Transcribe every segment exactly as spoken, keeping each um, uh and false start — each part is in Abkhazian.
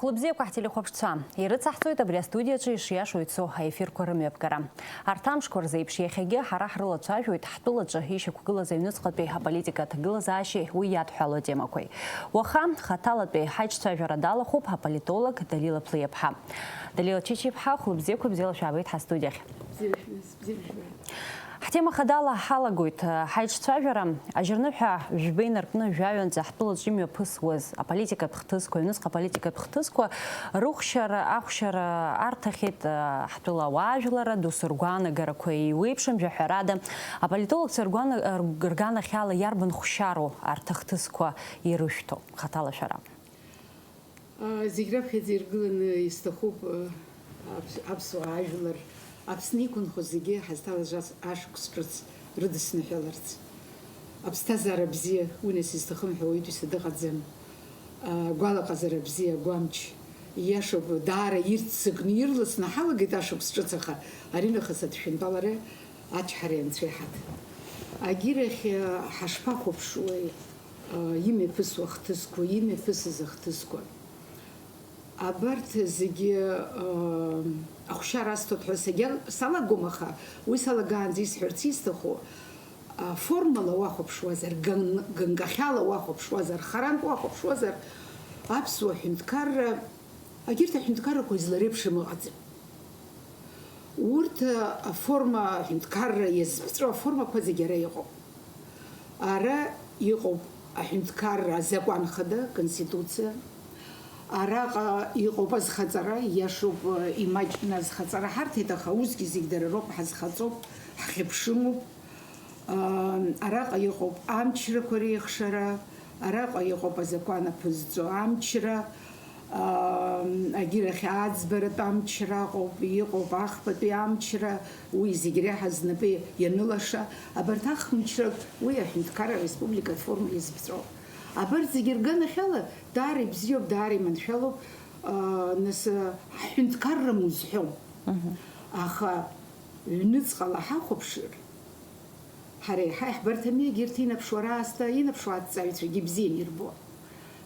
Лыбзиақәа ҳтелехәаԥшцәа, ирыцаҳҵоит абри астудиаҿы ишиашоу ицо аефирқәа рымҩаԥгара. Арҭ амшқәа рзы еиԥш иахьагьы ҳара ҳрылацәажәоит ҳтәылаҿы ишьақәгылаз аҩныҵҟатәи аполитика аҭагылазаашьеи уи иадҳәало атемақәеи. Уаха хаҭалатәи ҳаиҿцәажәара далахәуп аполитолог Далила Плиаԥҳа. Далила Чичиԥҳа, хәлыбзиақәа, бзиала шәаабеит ҳастудиахь. Бзиа шәбеит, бзиа шәбеит. Ҳтема хадала ҳалагоит, э, ҳаиҿцәажәара. Ажьырныҳәа жәба инаркны жәаҩанӡа ҳтәылаҿ имҩаԥысуаз аполитикатә хҭысқәа, аҩныҵҟа аполитикатә хҭысқәа рыхәшьара, ахәшьара арҭахьеит, э, ҳтәыла ауаажәларра, досу ргәаанагарақәа еиуеиԥшым, жәаҳәарада, аполитологцәа ргәаана-, рганахьала иарбан хәшьароу арҭ ахҭысқәа ирышәҭо, хаҭала шәара? Зегь раԥхьаӡа иргыланы исҭахуп, аԥс-, аԥсуаа ажәлар Аԥсны иқәынхо зегьы ҳазҭалаз ас-, ашықәс ҿыц рыдысныҳәаларц. Аԥсҭазаара бзиа, уи нас изҭахым ҳәа уаҩытәыҩса дыҟаӡам. Агәалаҟазара бзиа, агәамч, ииашоуп, даара ирццакны, ирласны ҳалагеит ашықәс ҿыц, аха аринахыс адшәантәалара ачҳареи анцәеи ҳаҭ. Агьырахь, ҳашԥахәаԥшуеи? Имҩаԥысуа ахҭысқәа, имҩаԥысыз ахҭысқәа. Абарҭ зегьы, ахәшьара асҭоит ҳәа сагьа-, салагом, аха уи салагаанӡа исҳәарц исҭаху, формала уахәаԥшуазар, ган-, ганкахьала уахәаԥшуазар, харантә уахәаԥшуазар, аԥсуа ҳәынҭқарра, егьырҭ аҳәынҭқаррақәа излареиԥшым ыҟаӡам. Урҭ аформа, аҳәынҭқарра иазԥҵәо аформақәа зегьы ара иҟоуп. Ара иҟоуп аҳәынҭқарра азакәан хада, Конституциа. Араҟа иҟоуп азхаҵара, ииашоуп, имаҷны азхаҵара ҳарҭеит, аха усгьы зегь дара роуп, ҳазхаҵоуп, ҳхьыԥшымуп. Араҟа иҟоуп амчрақәа реихшара, араҟа иҟоуп азакәан аԥызҵо амчра, агьырахь аӡбаратә амчра ыҟоуп, иҟоуп ахԥатәи амчра, уи зегь реиҳа знапы ианылаша, абарҭ ахымчрак уи аҳәынҭқарра ареспубликатә форма иазԥҵәо. Абарҭ зегь рганахьала даара ибзиоуп, даара иманшәалоуп, нас, ҳҳәынҭқарра музҳәом. Аха ҩныҵҟала ҳахәаԥшыр, ҳара еиҳа иаҳбарҭами, егьырҭ инаԥшуа раасҭа, инаԥшуа аҭҵааҩцәагьы ибзианы ирбо.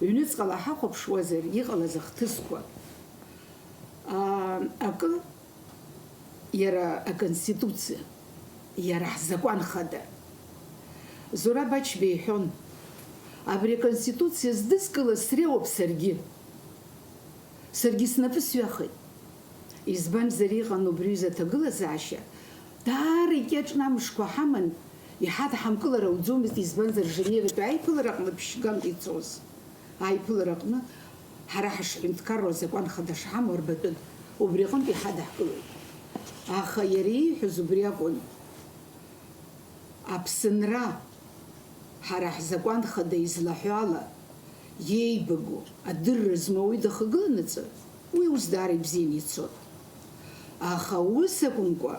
Ҩныҵҟала ҳахәаԥшуазар, иҟалаз ахҭысқәа, аа, акы, иара аконституциа, иара ҳзакәан хада. Зураб Ачба иҳәон, абри аконституциа здызкылаз среиуоуп саргьы. Саргьы снапы сҩахеит. Избанзар, иҟан убри аҩыза аҭагылазаашьа, даара икьаҿны амшқәа ҳаман, иҳадҳамкылар ауӡомызт, избанзар, Женеватәи аиԥылараҟны ԥшьганк ицоз. Аиԥылараҟны ҳара ҳашҳәынҭқарроу азакәан хада шҳамоу рбатәын, убри аҟынтә иҳадаҳкылеит. Аха иара ииҳәоз убри акәын. Аԥсынра, ҳара ҳзакәан хада излаҳәо ала, иеибагоу, адырра змоу уаҩы дахагыланаҵы, уи ус даара ибзианы ицоит. Аха ус акәымкәа,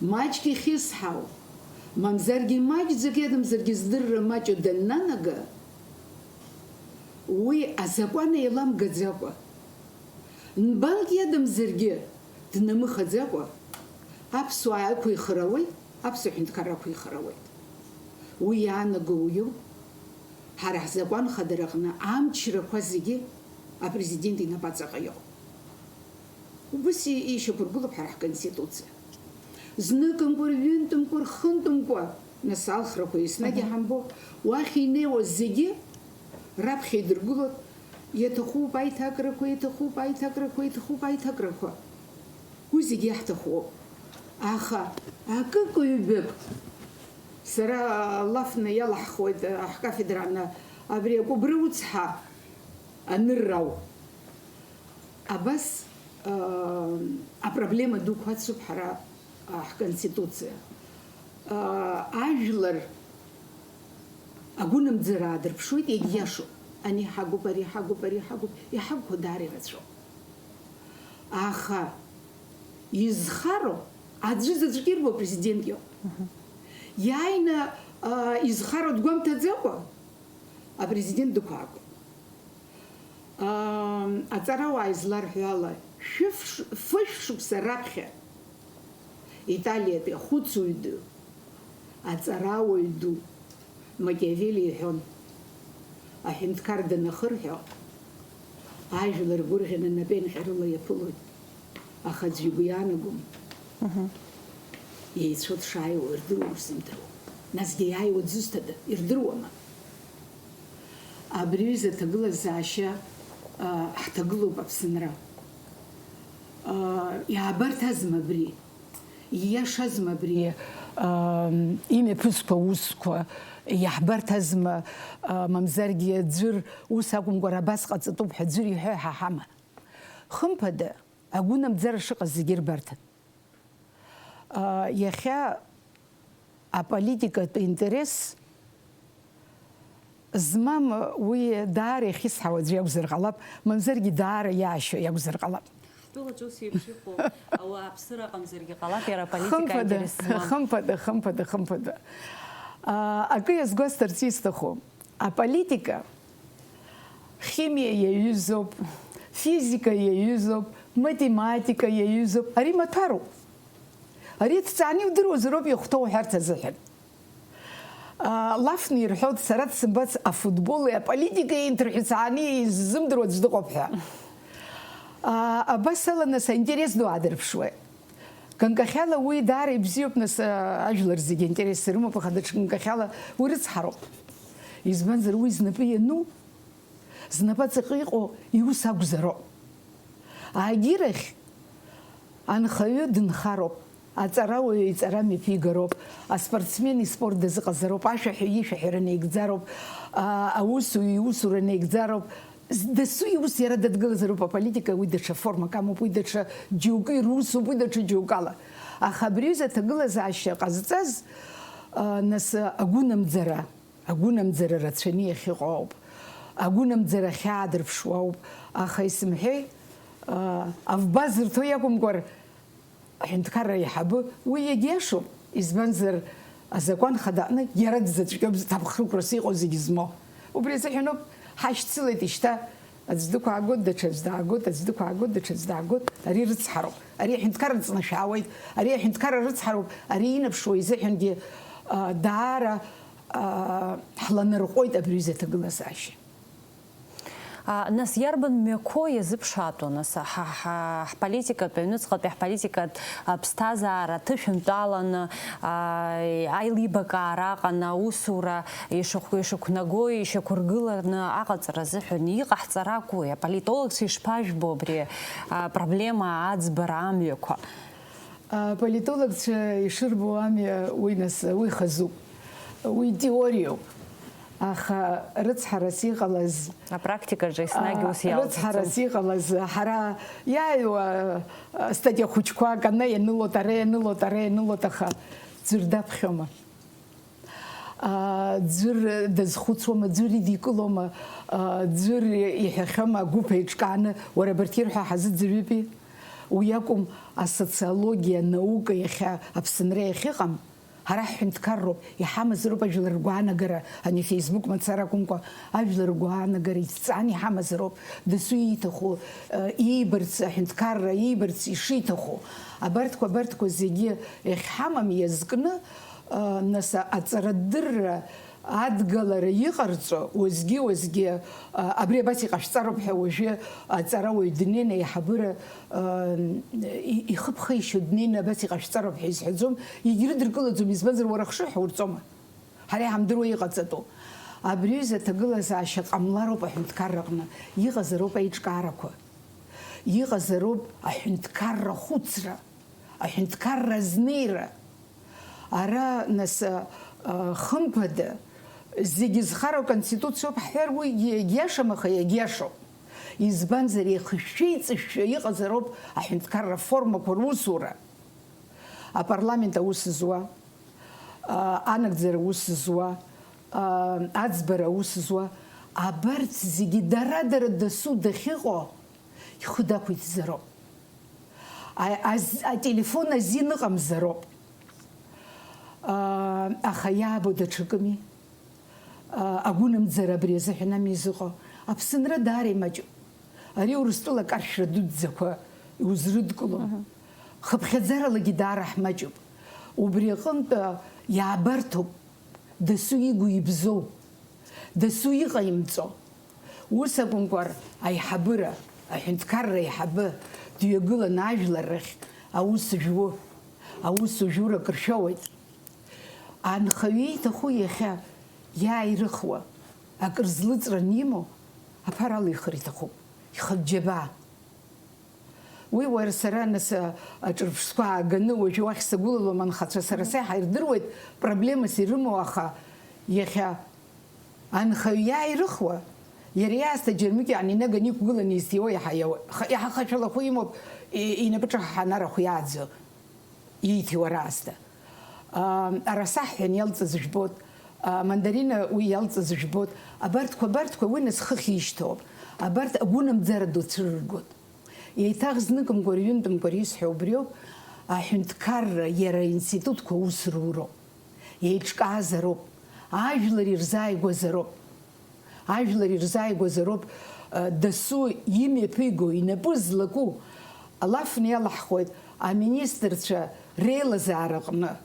маҷк ихьысҳау, мамзаргьы маҷӡак иадамзаргьы здырра маҷу даннанага, уи азакәан еиламгаӡакәа, нбанк иадамзаргьы днамыхаӡакәа, аԥсуаа ықәихыр ауеит, аԥсуа ҳәынҭқарра ықәихыр ауеит. Уи иаанаго уаҩуп. Ҳара ҳзакәан хадара аҟны амчрақәа зегьы апрезидент инапаҵаҟа иҟоуп. Убыс и-, ишьақәыргылоуп ҳара ҳконституциа. Зныкымкәа, ҩынтәымкәа, рхынтәымкәа, нас алхрақәа еснагь Мгм. иҳамбо, уахь инеиуа зегьы раԥхьа идыргылоит, иаҭахуп аиҭакрақәа, иаҭахуп аиҭакрақәа, иаҭахуп аиҭакрақәа. Уи зегьы иаҳҭахуп. Аха акык-ҩбак сара лафны иалаҳхуеит, ҳкафедра аҟны, абри акәыбры уцҳа аныррау. Абас, аа, апроблема дуқәа ацуп ҳара, аа, ҳконституциа. Аа, ажәлар агәынамӡара аадырԥшуеит, иагьиашоуп. Ани ҳагуп, ари ҳагуп, ари ҳагуп, иҳагқәоу даара ирацәоуп. Аха изхароу аӡәы заҵәык ирбо апрезидент иоуп. Мгм. Иааины, аа, изхароу дгәамҭаӡакәа апрезидент дықәаагоуп. Аҵарауаа изларҳәо ала, шәыфш-, фышә шықәса раԥхьа Италиатәи ахәыцуаҩ ду, аҵарауаҩ ду Макиавелли иҳәон, аҳәынҭқар данахырҳәо, Ажәлар гәырӷьаны напеинҟьарыла иаԥылоит, аха аӡәы игәы иаанагом, еицәоу дшааиуа рдыруам, рзымдыруа. Насгьы иааиуа дзусҭада, ирдыруама? Абри аҩыза аҭагылазаашьа, а, ҳҭагылоуп Аԥсынра. А, иаабарҭазма абри? Ииашазма абри? А, имҩаԥысқәа аусқәа иаҳбарҭазма, а, мамзаргьы аӡәыр ус акәымкәа, ара абас ҟаҵатәуп ҳәа аӡәыр иҳәо иҳаҳама? Хымԥада, агәынамӡара шыҟаз зегьы рбарҭан. А, иахьа аполитикатә интерес змам уи даара иахьысҳау аӡәы иакәзар ҟалап, мамзаргьы даара иаашьо иакәзар ҟалап. Ҳтәылаҿы ус еиԥш иҟоу ауааԥсыра ыҟамзаргьы ҟалап, иара аполитика Хымԥада, аинтерес змам. Хымԥада, хымԥада, хымԥада. А, акы иазгәасҭарц исҭаху, аполитика химиа иаҩызоуп, физика иаҩызоуп, математика иаҩызоуп. Ари маҭәароуп. Ари дҵааны иудыруазароуп иахәҭоу уҳәарц азыҳәан. А, лафны ирҳәоит, сара дсымбац, афутболи аполитикеи инҭырҳәцааны иззымдыруа аӡә дыҟоуп ҳәа. А, абас ала, нас, аинтерес ду аадырԥшуеит. Ганкахьала уи даара ибзиоуп, нас, а, ажәлар зегьы аинтерес рымоуп, аха даҽа ганкахьала уи рыцҳароуп. Избанзар, уи знапы иану, знапы аҵаҟа иҟоу иус акәзароуп. Аагьырахь анхаҩы дынхароуп, аҵарауаҩы иҵара мҩаԥигароуп, аспортсмен испорт дазыҟазароуп, ашәаҳәаҩы ишәаҳәара наигӡароуп, а, аусуҩы иусура наигӡароуп. З-, дасу иус иара дадгылазароуп, аполитика уи даҽа формак амоуп, уи даҽа џьоукы ирусуп, уи даҽа џьоукала. Аха абри аҩыза аҭагылазаашьа ҟазҵаз, а, нас, агәынамӡара. Агәынамӡара рацәаны иахьыҟоу ауп. Агәынамӡара ахьаадырԥшуа ауп. Аха исымҳәеи, а, авба зырҭо иакәымкәар, аҳәынҭқарра аиҳабы уи иагьиашоуп. Избанзар, азакәан хада аҟны иара дзаҵәҟьоуп, ҭахрықәрас иҟоу зегьы змоу. Убри азыҳәаноуп, ҳашьцылеит ишьҭа. Аӡә дықәаагоит, даҽаӡә даагоит, аӡә дықәаагоит, даҽаӡә даагоит. Ари рыцҳароуп. Ари аҳәынҭқарра ҵнашәаауеит. Ари аҳәынҭқарра рыцҳароуп. Ари инаԥшуа изыҳәангьы, а, даара, а, ҳланарҟәуеит абри аҩыза аҭагылазаашьа. А, нас иарбан мҩақәоу иазыԥшаатәу, нас, ҳа, ҳа, ҳполитикатә, аҩныҵҟатәи ҳполитикатә, а, ԥсҭазаара ҭышәынтәаланы, а, аилибакаара аҟаны, аусура ишахә-, ишықәнаго, ишьақәыргыланы аҟаҵара азыҳәан иҟаҳҵар акәу, аполитологцәа ишԥажәбо абри апроблема аӡбара амҩақәа? Аполитологцәа ишырбо амҩа уи нас, уи хазуп, уи теориоуп. Аха рыцҳарас иҟалаз, Апрактикаҿы еснагь а, ус иалҵ-, рыцҳарас иҟалаз, ҳара иааиуа, а, статиа хәыҷқәак ана ианылот, ара ианылот, ара ианылот, аха ӡәыр даԥхьома? А, ӡәыр дазхәыцуама, ӡәыр идикылома, а, ӡәыр иҳәахьома агәыԥ еиҿкааны, уара абарҭ ирҳәо ҳазыӡырҩыпи? Уи акәым, асоциологиа наука иахьа Аԥсынра иахьыҟам, ҳара ҳҳәынҭқарроуп, иҳамазароуп ажәлар ргәаанагара, ани Facebook мацара акәымкәа, ажәлар ргәаанагара иҭҵаан иҳамазароуп, дасу ииҭаху, э, иибарц, аҳәынҭқарра иибарц ишиҭаху. Абарҭқәа, абарҭқәа зегьы иахьҳамам иазкны, э, нас аҵарадырра адгалара иҟарҵо, уеизгьы-уеизгьы, а, абри абас иҟашәҵароуп ҳәа уажәы аҵарауаҩ днеины аиҳабыра, а, и-, ихыԥхеишьо днеины абас иҟашәҵароуп ҳәа изҳәаӡом, егьрыдыркылаӡом, избанзар, уара ахшыҩ ҳурҵома? Ҳара иҳамдыруа иҟаҵатәу. Абри аҩыза аҭагылазаашьа ҟамлароуп аҳәынҭқарраҟны, иҟазароуп аиҿкаарақәа, иҟазароуп аҳәынҭқарра ахәыцра, аҳәынҭқарра азнеира. Ара, нас, а, а, хымԥада, зегьы зхароу Конституциоуп ҳҳәар, уигьы иагьиашам, аха иагьиашоуп. Избанзар, еихышәшәа-еиҵышәшәа иҟазароуп аҳәынҭқарра формақәа русура. Апарламент аус зуа, а, анагӡара аус зуа, а, аӡбара аус зуа, абарҭ зегьы дара-дара дасу дахьыҟоу ихы дақәиҭзароуп. А-, аз-, ателефон азин ыҟамзароуп. А, аха иаабо даҽакыми. А, агәынамӡара абри азыҳәан ами изыҟоу. Аԥсынра даара имаҷуп. Ари Урыстәыла акаршәра дуӡӡақәа иузрыдкылом. Мгм. Хыԥхьаӡаралагьы даара ҳмаҷуп. Убри аҟынтә, а, иаабарҭоуп дасу игу ибзоу, дасу иҟаимҵо. Ус акәымкәа, аиҳабыра, аҳәынҭқарра аиҳабы дҩагыланы ажәлар рахь аус жәуы, аус ужәура акыр шәоуеит. Анхаҩы ииҭаху иахьа иааирыхуа, акыр злыҵра анимоу, аԥара алихыр иҭахуп, ихатә џьабаа. Уи уара сара нас, а, аҿырԥштәқәа ааганы уажәы уахь сагәылалом, анхацәа сара саиҳа ирдыруеит проблемас ирымоу, аха иахьа анхаҩ иааирыхуа, иара иаасҭа џьармыкьаан инаганы иқәгыланы изҭиуа иаҳа иауа-, ха-, иаҳа хашәалахәы имоуп, и-, инапы ҿаҳәҳәаны арахә иааӡо, ииҭиуа раасҭа. А, арасаҳ ҳәа иалҵыз жәбоит, а, мандарина уи иалҵыз жәбоит. Абарҭқәа, абарҭқәа уи нас хыхь ишьҭоуп. Абарҭ агәынамӡара ду цәырыргоит. Еиҭах зныкымкәа, рҩынтәымкәа исҳәо убриоуп, аҳәынҭқарра иара аинститутқәа аус руроуп, еиҿкаазароуп, ажәлар ирзааигәазароуп. Ажәлар ирзааигәазароуп, э, дасу имҩаԥиго, инапы злаку, алафны иалаҳхуеит, аминистрцәа реилазаараҟны.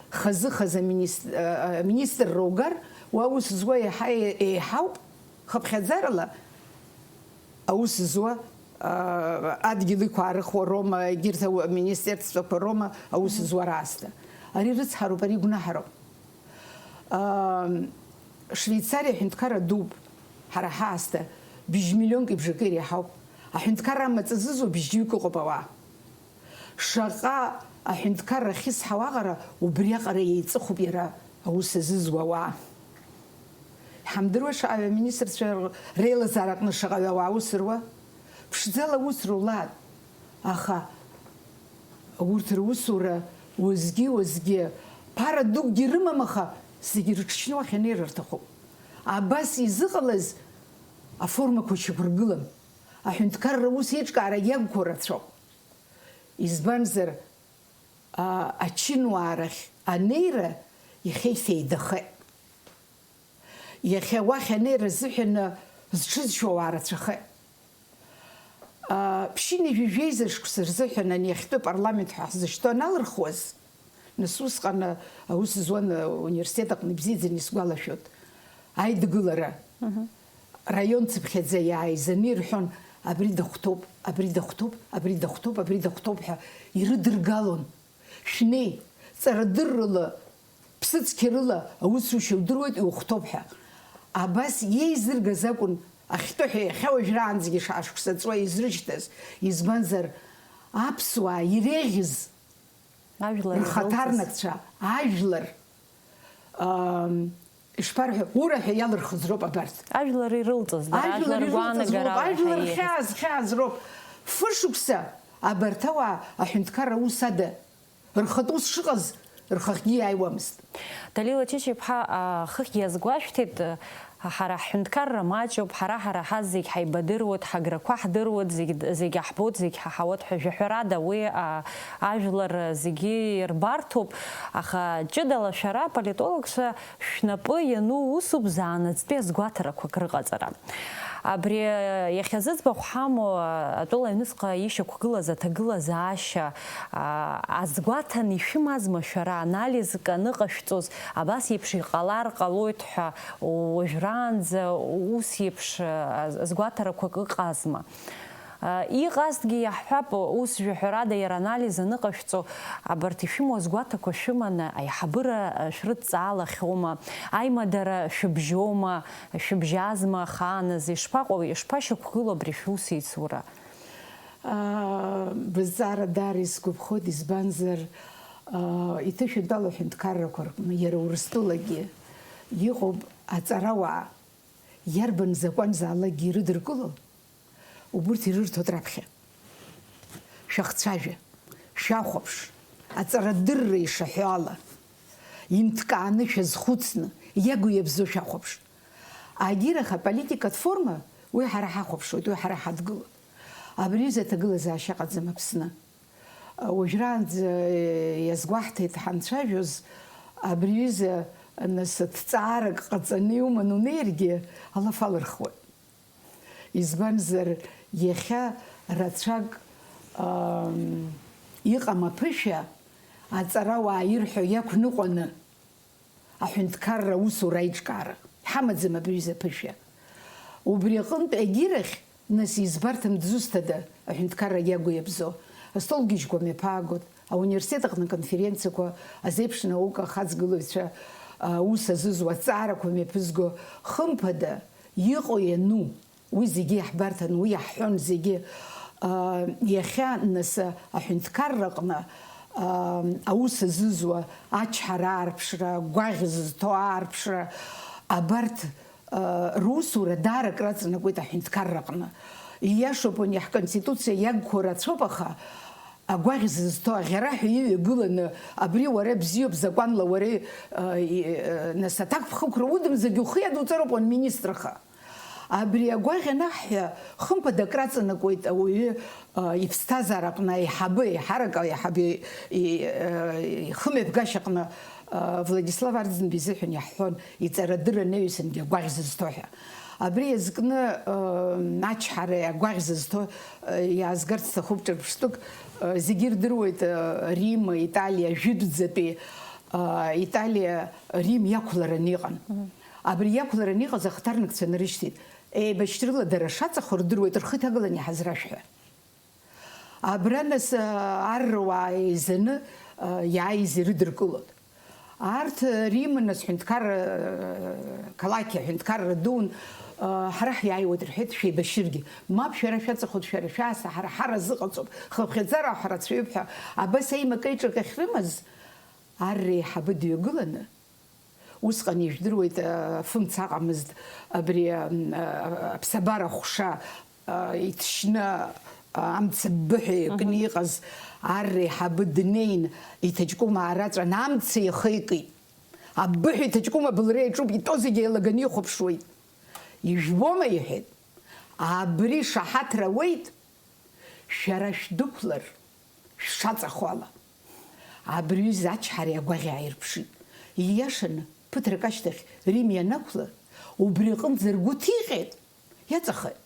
Хазы-хазы аминис-, а, аминистрра угар, уа аус зуа еиҳа е-, еиҳауп, хыԥхьаӡарала аус зуа, а, адгьыл иқәаарыхуа роума, егьырҭ ау-, аминистерствақәа роума аус зуа раасҭа. Ари рыцҳароуп, ари гәнаҳароуп. А, Швеицариа аҳәынҭқарра дууп, ҳара ҳаасҭа быжь миллионки бжаки иреиҳауп. Аҳәынҭқарра амаҵ азызуа быжьҩык ыҟоуп ауаа. Шаҟа аҳәынҭқарра ахьысҳау аҟара убриаҟара еиҵыхуп иара аус азызуа ауаа. Иҳамдыруеи шаҟаҩы аминистрцәа реилазаараҟны шаҟаҩы ауаа аус руа? Ԥшӡала аус рулаат, аха урҭ русура уазгьы-уазгьы ԥара дукгьы рымам, аха зегьы рыҽшьны уахь анеира рҭахуп. Абас изыҟалаз аформақәа шьақәыргылам. Аҳәынҭқарра аус еиҿкаара иагқәоу рацәоуп. Избанзар, а, ачынуаа рахь анеира иахьа ифеидахеит. Иахьа уахь анеира азыҳәан зҽызшьуа ауаа рацәахеит. А, ԥшьынҩажәи жәеиза шықәса рзыҳәан ани иахьтәы апарламент ҳәа ҳзышьҭоу аналырхуаз, нас усҟан аус зуан ауниверситет аҟны ибзиаӡаны исгәалашәоит. Аидгылара. Мгм. Раион цыԥхьаӡа иааизаны ирҳәон, абри дахәҭоуп, абри дахәҭоуп, абри дахәҭоуп, абри дахәҭоуп ҳәа ирыдыргалон. Шәнеи, ҵарадыррыла, ԥсыцқьарыла аусушьа удыруеит, иухәҭоуп ҳәа. Абас иеизыргаз акәын ахьтәы ҳәа иахьа уажәраанӡагьы шаашықәса ҵуа изрышьҭаз, избанзар, аԥсуаа иреиӷьыз Ажәлар ирылҵыз. Рхаҭарнакцәа, ажәлар, ам, ишԥарҳәо, ура ҳәа иалырхыз роуп абарҭ. Ажәлар ирылҵыз, дара, ажәлар ажәлар ирылҵыз гәаанагара роуп, ажәлар ҳәа рхьааз, хьааз роуп. Фышықәса абарҭ ауаа аҳәынҭқарра ус ада, рхатә ус шыҟаз, рхахьгьы иааиуамызт. Далила Чичи-иԥҳа, а, хыхьгьы иазгәашәҭеит, а, ҳара ҳҳәынҭқарра маҷуп, ҳара, ҳара ҳазегь ҳаибадыруеит, ҳаграқәа ҳдыруеит, зегь, зегь аҳбоит, зегь ҳаҳауеит ҳәа. Жәаҳәарада уи, а, ажәлар зегьы ирбарҭоуп, аха ҷыдала шәара, аполитологцәа, шәнапы иану усуп заанаҵтәи азгәаҭарақәак рыҟаҵара. Абри, а, иахьа зыӡбахә ҳамоу, а, атәыла аҩныҵҟа ишьақәгылаз аҭагылазаашьа, а, азгәаҭан ишәымазма шәара, анализк аныҟашәҵоз, абас еиԥш иҟалар ҟалоит ҳәа уажәраанӡа ус еиԥш, а, азгәаҭарақәак ыҟазма? А, иҟазҭгьы иаҳҳәап, ус жәаҳәарада иара анализ аныҟашәҵо, абарҭ ишәымоу азгәаҭақәа шәыманы аиҳабыра, а, шәрыдҵаалахьоума, аимадара шәыбжьоума, шәыбжьазма ахааназы, ишԥаҟоу, ишԥашьақәгылоу абри шәусеицура? Аа, бызҵаара даара исгәаԥхоит, избанзар, аа, иҭышәынтәалоу аҳәынҭқаррақәа рҟны, иара Урыстәылагьы иҟоуп аҵарауаа, иарбан закәанзаалакгьы ирыдыркыло, убырҭ ирырҭоит раԥхьа. Шәахцәажәа, шәахәаԥш, аҵарадырра ишаҳәо ала, инҭкааны шәазхәыцны, иагу иабзоу шәахәаԥш. Агьыраха аполитикатә форма, уи ҳара ҳахәаԥшуеит, уи ҳара ҳадгылоит. Абри аҩыза аҭагылазаашьа ыҟаӡам Аԥсны. Уажәраанӡа иазгәаҳҭеит ҳанцәажәоз, абри аҩыза, нас, ҭҵаарак ҟаҵаны иуман унеиргьы, алаф алырхуеит. Избанзар, иахьа рацәак, ам, иҟам аԥышәа, аҵарауаа ирҳәо иақәныҟәаны, аҳәынҭқарра аусура аиҿкаара. Иҳамаӡам абри аҩыза аԥышәа. Убри аҟынтә егьирахь, нас, избарҭам дзусҭада аҳәынҭқаррагьы агәы иабзоу? Астолгьежьқәа мҩаԥаагоит, ауниверситет аҟны аконференциақәа, азеиԥш наука ахаҵгылаҩцәа, а, аус азызуа, аҭҵаарақәа мҩаԥызго, хымԥада, иҟоу иану, уи зегьы иаҳбарҭан, уи иаҳҳәон зегьы. А, иахьа, нас, аҳәынҭқарраҟны, а, аус азызуа, ачҳара аарԥшра, гәаӷь зызҭо аарԥшра, абарҭ русура даара акраҵанакуеит аҳәынҭқарраҟны. Ииашоуп, ани ҳконституциа иагқәоу рацәоуп, аха агәаӷь зызҭо аӷьараҳәа иҩагыланы, абри уара бзиоуп, закәанла уара, э, и-, э, нас аҭакԥхықәра удым, зегь ухы иадуҵароуп уанминистрха. Абри агәаӷь анаҳҳәа, хымԥада акраҵанакуеит ауаҩы, э, иԥсҭазаараҟны аиҳабы, еиҳарак аиҳабы и-, э, ихымҩаԥгашьаҟны, э, Владислав Арӡынба изыҳәан иаҳҳәон, иҵарадырра анаҩсангьы агәаӷь зызҭо ҳәа. Абри иазкны, э, ачҳареи агәаӷь зызҭо, э, иаазгарц сҭахуп ҿырԥштәык. Э, зегьы ирдыруеит, э, Рима, Италиа, жәытәӡатәи, э, Италиа Рим иақәлараны иҟан. Абри иақәлараны иҟаз ахаҭарнакцәа нарышьҭит. Еибашьрыла дара шаҵахо рдыруеит, рхы иҭагылан иҳазрашәҳәа. Абра, нас, арруаа еизаны, а, иааиз ирыдыркылоит. Арҭ, а, Римын, нас, ҳәынҭқарра, а, қалақь, аҳәынҭқарра дуун, а, ҳара ҳиааиуеит, рҳәеит, шәеибашьыргьы. Мап, шәара шәаҵахоит, шәара шәааса, ҳара ҳара зыҟаҵоуп, хыԥхьаӡара ҳарацәаҩуп ҳәа, абас аимак-еиҿак ахьрымаз, ар реиҳабы дҩагыланы, Усҟан ижәдыруеит, афымца аҟамызт, абри, а, аԥсабара хәша, а, иҭшьны, а, амца ббыҳәа иакны иҟаз ар реиҳабы днеин, иҭаҷкәым аараҵәан, амца ихеикит. Аббыҳәа иҭаҷкәым абылра иаҿуп, итәоу зегьы еилаганы ихәаԥшуеит. Ижәбома, иҳәеит. Абри шаҳаҭра уеит. Шәара шәдәықәлар, шәшаҵахо ала. Абри аҩыза ачҳареи агәаӷьи ааирԥшит. Ииашаны, ԥыҭрак ашьҭахь Рим ианақәла, убри аҟынӡа ргәы ҭиҟьеит, иаҵахеит.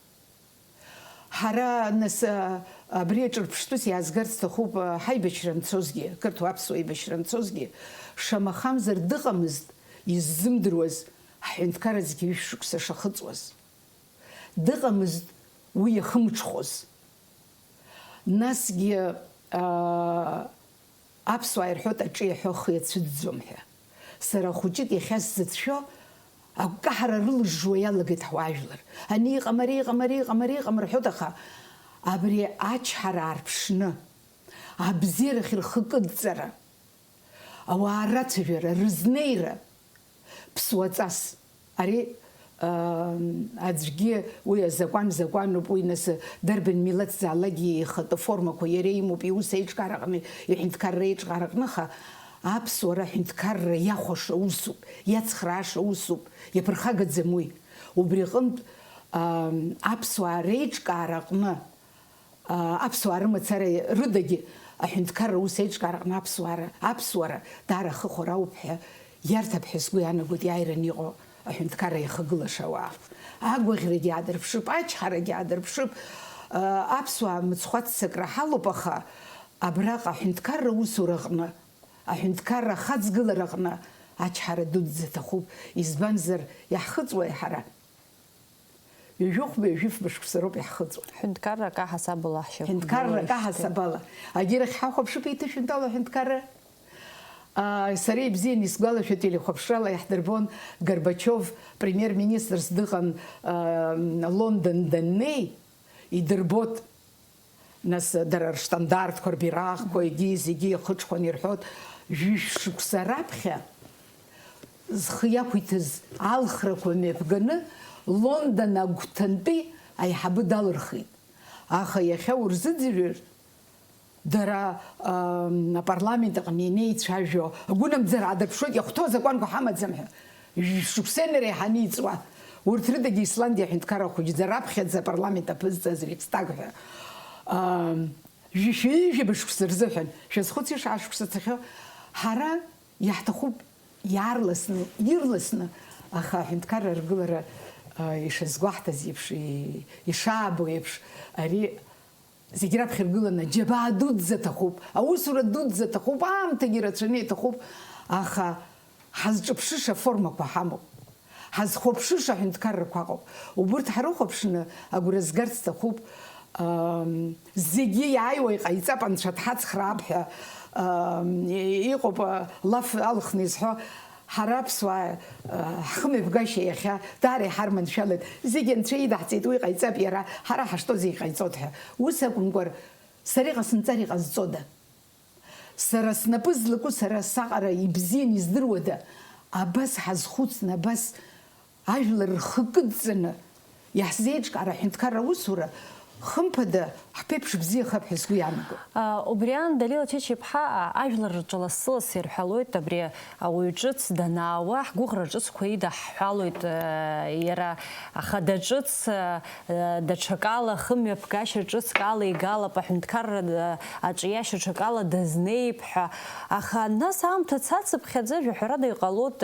Ҳара, нас, а, абри аҿырԥштәыс иаазгарц сҭахуп, а, ҳаибашьра анцозгьы, ақырҭуа-аԥсуа аибашьра анцозгьы, шамахамзар дыҟамызт иззымдыруаз ҳҳәынҭқарра зегьы ҩышә шықәса шахыҵуаз. Дыҟамызт уи иахымҽхәоз. Насгьы, аа, аԥсуаа ирҳәоит, аҿы иаҳәо ахы иацәыӡӡом ҳәа. Сара хәыҷык иахьа сзыцәшәо, агәкаҳара рылыжжуа иалагеит ҳуаажәлар. Ани иҟам, ари иҟам, ари иҟам, ари иҟам рҳәоит, аха абри ачҳара аарԥшны, абзиарахь рхы кыдҵара, ауаа рацәажәара, рызнеира, ԥсуаҵас. Ари, аа, аӡәгьы уи азакәан закәануп, уи нас дарбан милаҭзаалакгьы ихатәы формақәа иара имоуп, иус еиҿкаараҟны, иҳәынҭқарра еиҿкаараҟны, аха аԥсуара аҳәынҭқарра иахәаша усуп, иацхрааша усуп, иаԥырхагаӡам уи. Убри аҟынтә, аа, аԥсуаа реиҿкаараҟны, аа, аԥсуаа рымацара рыдагьы аҳәынҭқарра ус еиҿкаараҟны аԥсуара, аԥсуара даара ахыхәара ауп ҳәа иарҭап ҳәа сгәы иаанагоит иааираны иҟоу аҳәынҭқарра иахагылаша ауаа. Агәаӷьрагьы аадырԥшып, ачҳарагьы аадырԥшып, аа, аԥсуаа мыцхәы аццакра ҳалоуп, аха абраҟа аҳәынҭқарра усураҟны, аҳәынҭқарра ахаҵгылараҟны ачҳара дуӡӡа аҭахуп, избанзар, иаҳхыҵуеи ҳара? Ҩажәихәба, ҩажәифба шықәса роуп иаҳхыҵуа. Ҳәынҭқаррак аҳасабала ҳшьақәгылоижьҭеи. Ҳәынҭқаррак аҳасабала. Агьырахь ҳахәаԥшып, еиҭашәынтәала аҳәынҭқарра. Аа, сара ибзианы исгәалашәоит, телехәаԥшрала иаҳдырбон Горбачиов премьер-министрс дыҟан, аа, Лондон даннеи, идырбот. Нас дара рштандартқәа, рбираҟқәа, егьи зегьы иахыҽхәан ирҳәоит, жәшә шықәса раԥхьа зхы иақәиҭыз алхрақәа мҩаԥганы, Лондон агәҭантәи аиҳабы далырхит. Аха иахьа урзыӡырҩыр, дара, ам, апарламент аҟны инеицәажәо, агәынамӡара аадырԥшуеит, иахәҭоу азакәанқәа ҳамаӡам ҳәа. Шықәса инареиҳаны иҵуа, урҭ рыдагьы Исландиа аҳәынҭқарра хәыҷӡа раԥхьаӡа апарламент аԥызҵаз Рейхстаг ҳәа, аа, жәшәи ҩажәи шықәса рзыҳәан, шәазхәыц, ишаа шықәса цахьоу, ҳара иаҳҭахуп иаарласны, ирласны, аха аҳәынҭқарра аргылара, аа, ишазгәаҳҭаз еиԥш, и-, ишаабо еиԥш, ари Зегь раԥхьа иргыланы аџьабаа дуӡӡа аҭахуп, аусура дуӡӡа аҭахуп, аамҭагьы рацәаны иаҭахуп, аха ҳазҿыԥшыша аформақәа ҳамоуп. Ҳазхәаԥшыша аҳәынҭқаррақәа ыҟоуп. Убурҭ ҳрыхәаԥшны агәра згарц сҭахуп. Ам, зегьы иааиуа иҟаиҵап, анцәа дҳацхраап ҳәа, ам, и-, иҟоуп, а, лаф алхны изҳәо, ҳара аԥсуаа, а, ҳхымҩаԥгашьа иахьа даара иҳарманшәалеит. Зегьы анцәа идаҳҵеит, уи ҟаиҵап иара, ҳара ҳашҭоу зегь ҟаиҵоит ҳәа. Ус акәымкәа, сара иҟасымҵар иҟазҵода? Сара снапы злаку сара саҟара ибзиан издыруада? Абас ҳазхәыцны, абас ажәлар рхы кыдҵаны иаҳзеиҿкаара аҳәынҭқарра аусура, хымԥада, ҳԥеиԥш бзиахап ҳәа сгәы иаанагоит. А, убри аан, Далила Чыча-иԥҳа, а, ажәлар рҿы лассы-лассы ирҳәалоит абри ауаҩ ҿыц данаауа, ҳгәыӷра ҿыцқәа идаҳҳәалоит, а, иара ахада ҿыц, а, даҽакала, хымҩаԥгашьа ҿыцк ала игалап, аҳәынҭқарра аҿиашьа ҽакала дазнеип ҳәа. Аха нас аамҭа цацыԥхьаӡа, жәаҳәарада, иҟалоит,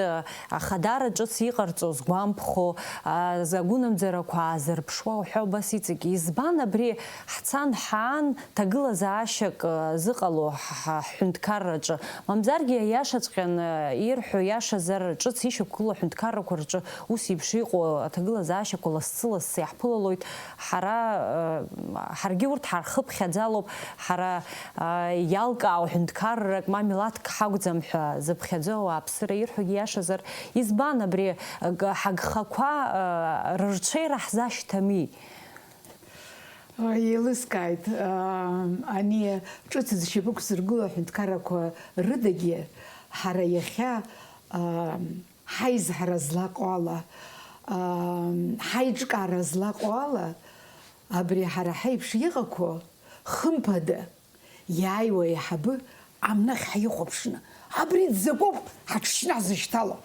ахадара ҿыц иҟарҵоз гәамԥхо, а, агәынамӡарақәа аазырԥшуа уҳәа убас иҵегь. Избан абри ҳцан ҳаан ҭагылазаашьак, а, зыҟало ҳ-, ҳ-, ҳҳәынҭқарраҿы? Мамзаргьы, аиашаҵәҟьаны ирҳәо иашазар, ҿыц ишьақәгылоу аҳәынҭқаррақәа рҿы ус еиԥш иҟоу аҭагылазаашьақәа лассы-лассы иаҳԥылалоит. Ҳара, э, ҳаргьы урҭ ҳархыԥхьаӡалоуп, ҳара, э, иалкаау ҳәынҭқаррак ма милаҭк ҳакәӡам ҳәа зыԥхьаӡоу ауааԥсыра ирҳәогьы иашазар, избан абри, э, г-, ҳагхақәа, э, рырҽеира ҳзашьҭами? Еилыскааит, аа, ани ҿыц зшьапы ықәзыргыло аҳәынҭқаррақәа рыдагьы ҳара иахьа, аа, ҳаизҳара злаҟоу ала, аа, ҳаиҿкаара злаҟоу ала, абри ҳара ҳаиԥш иҟақәоу, хымԥада, иааиуа аиҳабы амнахь ҳихәаԥшны, абри дзакәоуп ҳаҽшьны ҳзышьҭало.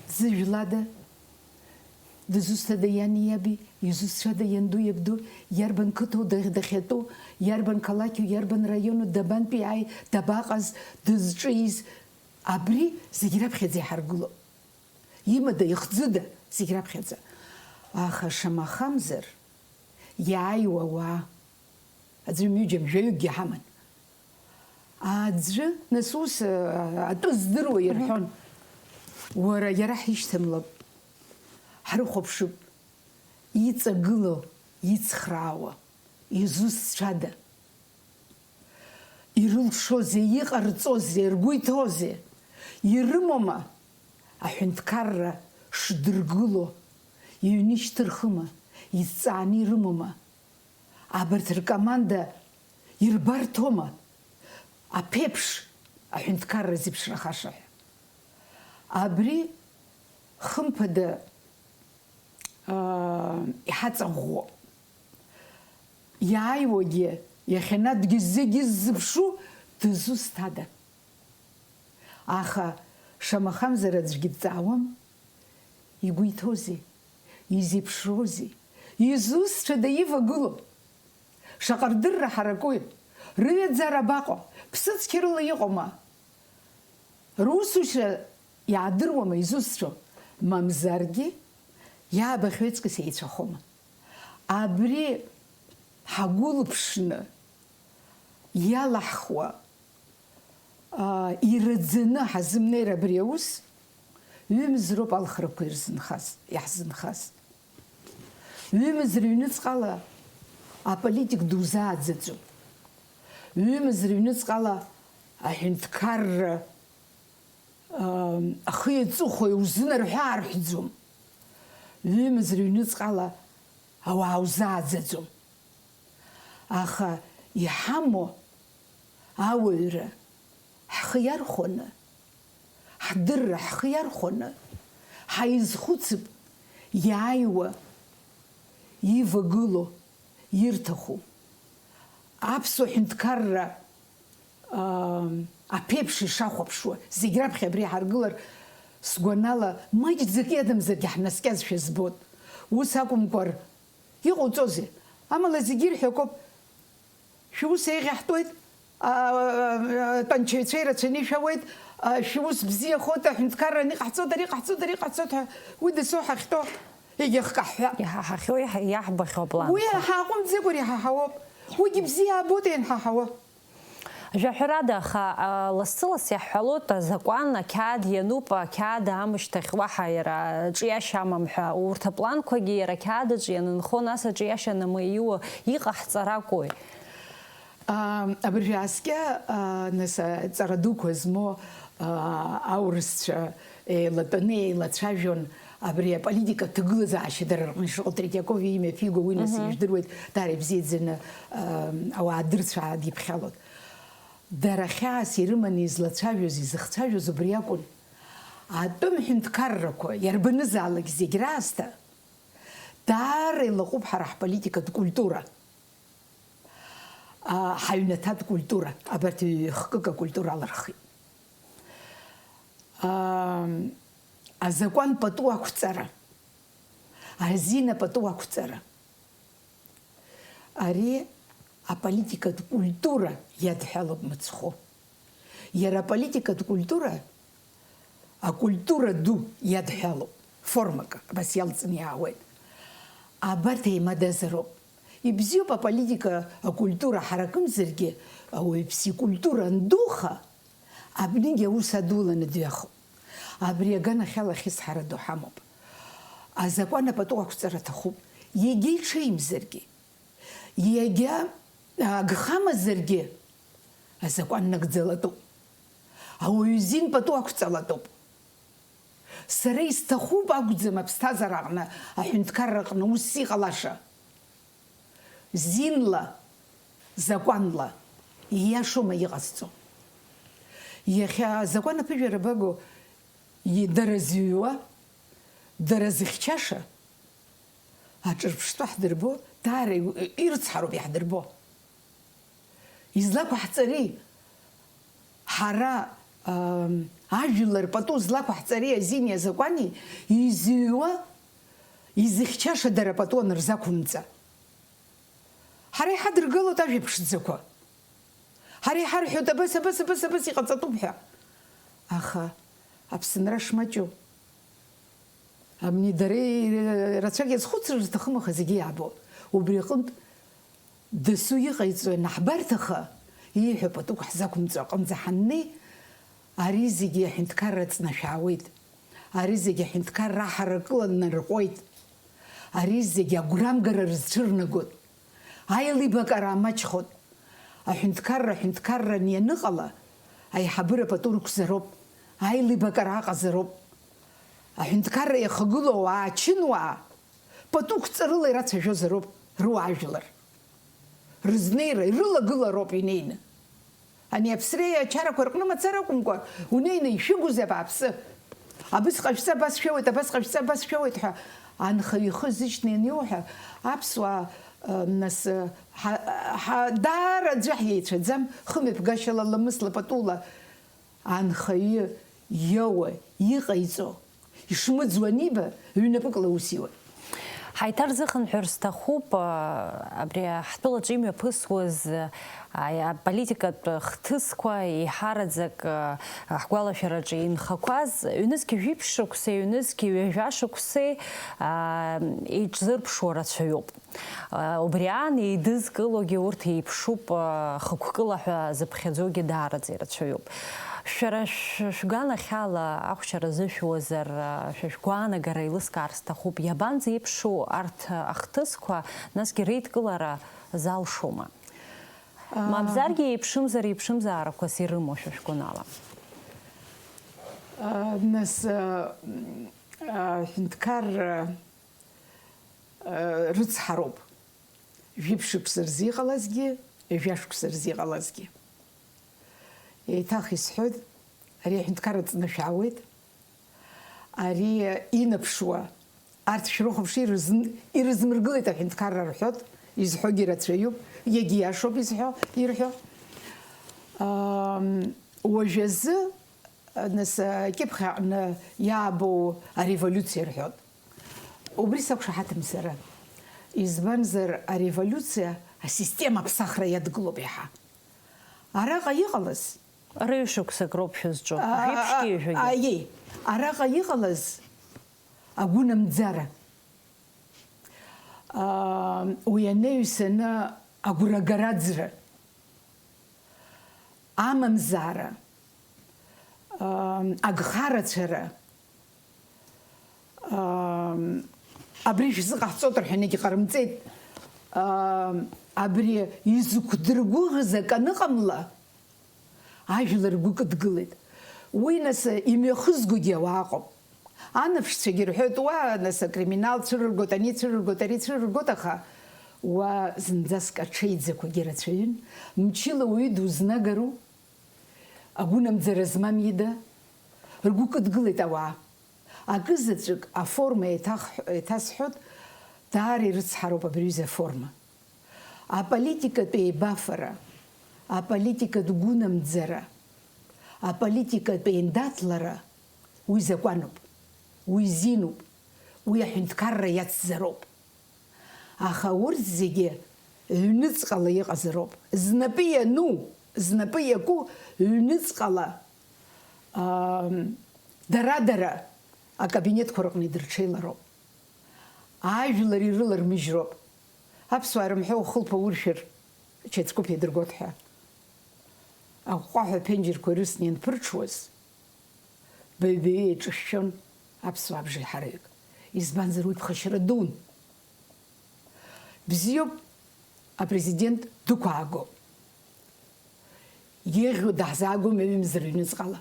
Дзыжәлада, дызусҭада иани иаби, изусҭцәада ианду иабду, иарбан қыҭоу дахь-, дахьатәу, иарбан қалақьу, иарбан раиону, дабантәи ааи, дабаҟаз, дызҿиз, абри зегь раԥхьаӡа иҳаргылоуп. Имада, ихӡыда, зегь раԥхьаӡа. Аха шамахамзар, иааиуа ауаа, аӡәы ҩыџьа, жәаҩыкгьы ҳаман. Аӡәы, нас ус, а, атәы здыруа ирҳәон, уара, иара ҳишьҭамлап, ҳрыхәаԥшып, иҵагылоу, ицхраауа, изусҭцәада? Ирылшозеи, иҟарҵозеи, ргәы иҭоузеи? Ирымоума аҳәынҭқарра шдыргыло? Иҩны ишьҭырхыма? Изҵааны ирымоума? Абарҭ ркоманда ирбарҭоума аԥеиԥш аҳәынҭқарра зеиԥшрахаша ҳәа? Абри, хымԥада, аа, иҳаҵаӷәӷәо. Иааиуагьы, иахьанатәгьы зегьы ззыԥшу дызусҭада? Аха шамахамзар аӡәгьы дҵаауам, игәы иҭоузеи, изеиԥшроузеи, изусҭцәада ивагылоу? Шаҟа рдырра ҳаракуи? Рыҩаӡара абаҟоу? Ԥсыцқьа рыла иҟоума? Русушьа иаадыруама изусҭцәоу? Мамзаргьы, иаабахьоу аҵкыс еицәахома? Абри ҳагәылԥшны иалаҳхуа, аа, ираӡаны ҳазымнеир абри аус, ҩымз роуп алхрақәа ирзынхаз, иаҳзынхаз. Ҩымз рыҩныҵҟала аполитик дузааӡаӡом. Ҩымз рыҩныҵҟала аҳәынҭқарра, аа, ахи аҵыхәеи узынарҳәаарҳәӡом. Ҩымз рыҩныҵҟала ауаа узааӡаӡом. Аха иҳамоу ауаҩра ҳхы иархәаны, ҳдырра ҳхы иархәаны, ҳаизхәыцып иааиуа, ивагылоу, ирҭаху. Аԥсуа ҳәынҭқарра, аа, аԥеиԥш ишахәаԥшуа, зегь раԥхьа абри ҳаргылар, сгәанала, маҷӡак иадамзаргьы ҳнаскьазшәа збоит. Ус акәымкәар, иҟауҵозеи? Амала зегьы ирҳәақәоуп. Шәус еиӷьаҳтәуеит, а, а, тәанчаҩцәа ирацәаны ишәауеит, а, шәус бзиахоит, аҳәынҭқарра ани ҟаҳҵоит, ари ҟаҳҵоит, ари ҟаҳҵоит ҳәа, уи дасу ҳахьтәоу егьахкаҳҳәа. Иҳаҳахьоу иаҳ-, иаҳбахьоу апланқәа. Уи ҳааҟәымҵӡакәа иҳаҳауоуп. Уигьы бзиа аабоит ианҳаҳауа. Жәаҳәарада, аха, а, лассы-ласс иаҳҳәалоит, азакәан ақьаад иануп, ақьаад аамышьҭахь уаҳа иара ҿиашьа амам ҳәа, урҭ апланқәагьы иара ақьаад аҿы ианынхо, нас аҿиашьа намыҩуа иҟаҳҵар акәуи? А, абыржәы ааскьа, а, нас, а, ҵара дуқәа змоу, а, аурысцәа еилатәаны еилацәажәон абри аполитика ҭагылазаашьа дара рҟны ишыҟоу. Третьяков имҩаԥиго уи нас Мгм. ижәдыруеит, даара ибзиаӡаны, а, ауаа дырцәаа диԥхьалон. Дара хьаас ирыманы излацәажәоз, изыхцәажәоз убри акәын. Атәым ҳәынҭқаррақәа иарбанызаалак зегь раасҭа даара илаҟәуп ҳара ҳполитикатә культура. А, ҳаҩнаҭатә культура, абарҭ ҩ-, хкык акультура алырхит. А, азакәан пату ақәҵара, азин апату ақәҵара. Ари аполитикатә культура иадҳәалоуп мыцхәы. Иара аполитикатә культура, акультура ду иадҳәалоуп, формак абас иалҵны иаауеит. Абарҭ еимадазароуп. Ибзиоуп аполитика, акультура ҳаракымзаргьы, ауаҩԥсы икультура андуха, абнигь аус адуланы дҩахоуп. Абри аганахьала ахьысҳараду ҳамоуп. Азакәан апату ақәҵара аҭахуп, иагьа иҽеимзаргьы. Иагьа агхамазаргьы, азакәан нагӡалатәуп. Ауаҩы изин пату ақәҵалатәуп. Сара исҭахуп акәӡам аԥсҭазаара аҟны, аҳәынҭқарра аҟны ус иҟалаша. Зинла, закәанла, ииашоума иҟасҵо? Иахьа азакәан аԥыжәара абаго, и-, дара зыҩуа, дара зыхьчаша? Аҿырԥштәы ҳдырбо, даара ирыцҳароуп иаҳдырбо. Излақәаҳҵари? Ҳара, ам, ажәлар пату злақәаҳҵари азини азакәани изыҩуа, изыхьчаша дара пату анырзақәымҵа? Ҳара иҳадыргылоит ажәа ԥшӡақәа. Ҳара иҳарҳәоит абас, абас, абас, абас иҟаҵатәуп ҳәа. Аха Аԥсынра шмаҷу. Абни дара рацәак иазхәыцыр рҭахым, аха зегьы иаабо. Убри аҟынтә дасу иҟаиҵо ианаҳбарҭаха, ииҳәо патук ҳзақәымҵо аҟынӡа ҳаннеи, ари зегьы аҳәынҭқарра ҵнашәаауеит. Ари зегьы аҳәынҭқарра аҳаракыла нарҟәуеит. Ари зегьы агәрамгара рызцәырнагоит. Аилибакара амаҷхоит. Аҳәынҭқарра аҳәынҭқарран ианыҟала, аиҳабыра пату рықәзароуп, аилибакара аҟазароуп. Аҳәынҭқарра иахагылоу ауаа, ачынуаа, пату қәҵарыла ирацәажәозароуп руаажәлар. Рызнеира, ирылагылароуп инеины. Ани аԥсреи ачарақәа рҟны мацара акәымкәа, унеины ишәыгузеи абааԥсы? Абыс ҟашәҵа, абас шәоуеит, абас ҟашәҵа, абас шәоуеит ҳәа анхаҩы ихы зышьҭны ианиоуҳәа, аԥсуаа, э, нас, э, ҳа-, ҳа-, даара аӡәы ҳиеицәаӡам, хымҩаԥгашьала, ламысла, патула. Анхаҩы иоуа, иҟаиҵо, ишмыӡуа аниба, ҩнапыкла аус иуеит. Ҳаиҭарзыхынҳәыр сҭахуп, а, абри ҳтәылаҿы имҩаԥысуаз, а, аполитикатә хҭысқәа, еиҳараӡак, а, ҳгәалашәараҿы инхақәаз, ҩнызқь жәиԥшь шықәсеи, ҩнызқь ҩажәа шықәсеи, а, еиҿзырԥшуа рацәаҩуп. Убри аан еидызкылогьы урҭ еиԥшуп, хықәкыла ҳәа зыԥхьаӡогьы даараӡа ирацәаҩуп. Шәара шә-, шәганахьала ахәшьара зышәуазар, шәа шәгәаанагара еилыскаар сҭахуп, иабанӡа еиԥшу арҭ ахҭысқәа, насгьы реидкылара залшома? Аа. Мамзаргьы еиԥшымзар еиԥшымзаарақәас ирымоу шәа шәгәанала? Аа, нас, аа, м, аа, ҳәынҭқарра рыцҳароуп. Жәиԥшь шықәса рзы иҟалазгьы, ҩажәа шықәса рзы иҟалазгьы. Еиҭах исҳәоит, ари аҳәынҭқарра ҵнашәаауеит. Ари инаԥшуа, арҭ шәрыхәаԥш, ирызн-, ирызмыргылеит аҳәынҭқарра рҳәоит, изҳәогьы рацәаҩуп, иагьиашоуп изҳәо, ирҳәо. Ам, уажәазы Нас, акьыԥхь аҟны иаабо ареволиуциа рҳәоит. Убри сақәшаҳаҭым сара. Избанзар, ареволиуциа асистема аԥсахра иадгылоуп иаҳа. Араҟа иҟалаз. Рыҩшықәсак роуп шәызҿу, а, жәиԥшьгьы а, ҩажәагьы. Аиеи, араҟа иҟалаз агәынамӡара. Аа, уи анаҩсаны агәрагараӡра. Амамзаара, ам, агхарацәара, ам, абри шәзыҟаҳҵоит рҳәан егьҟарымҵеит. Ам, абри изықәдыргәыӷыз акы аныҟамла, ажәлар ргәы кыдгылеит. Уи, нас, имҩахызгогьы ауаа ыҟоуп. Анаԥшцәагьы рҳәоит, уа, нас, акриминал цәырыргоит, ани цәырыргоит, ари цәырыргоит, аха уа зынӡаск аҽеиӡақәагьы рацәаҩын, мчыла уаҩы дузнагару? Агәынамӡара змам ида? Ргәы кыдгылеит ауаа. Акызаҵәык аформа еиҭах-, еиҭасҳәоит, даара ирыцҳароуп абри аҩыза аформа. Аполитикатә еибафара, аполитикатә гәынамӡара, аполитикатә еиндаҭлара, уи закәануп, уи зинуп, уи аҳәынҭқарра иацзароуп. Аха урҭ зегьы ҩныҵҟала иҟазароуп. Знапы иану, знапы иаку ҩныҵҟала, аа, дара-дара акабинетқәа рыҟны идырҽеилароуп. Ажәлар ирылармыжьроуп. Аԥсуаа рымҳәа ухылԥа уршәыр, чецкуп идыргоит ҳәа. Аҟәҟәаҳәа аԥенџьырқәа ирысны ианԥырҽуаз, баҩ-баҩы еиҿышәшәон аԥсуаа бжеиҳараҩык. Избанзар, уи ԥхашьара дуун. Бзиоуп, апрезидент дықәаагоуп. Еиӷьу даҳзаагом аҩымзар ҩныҵҟала.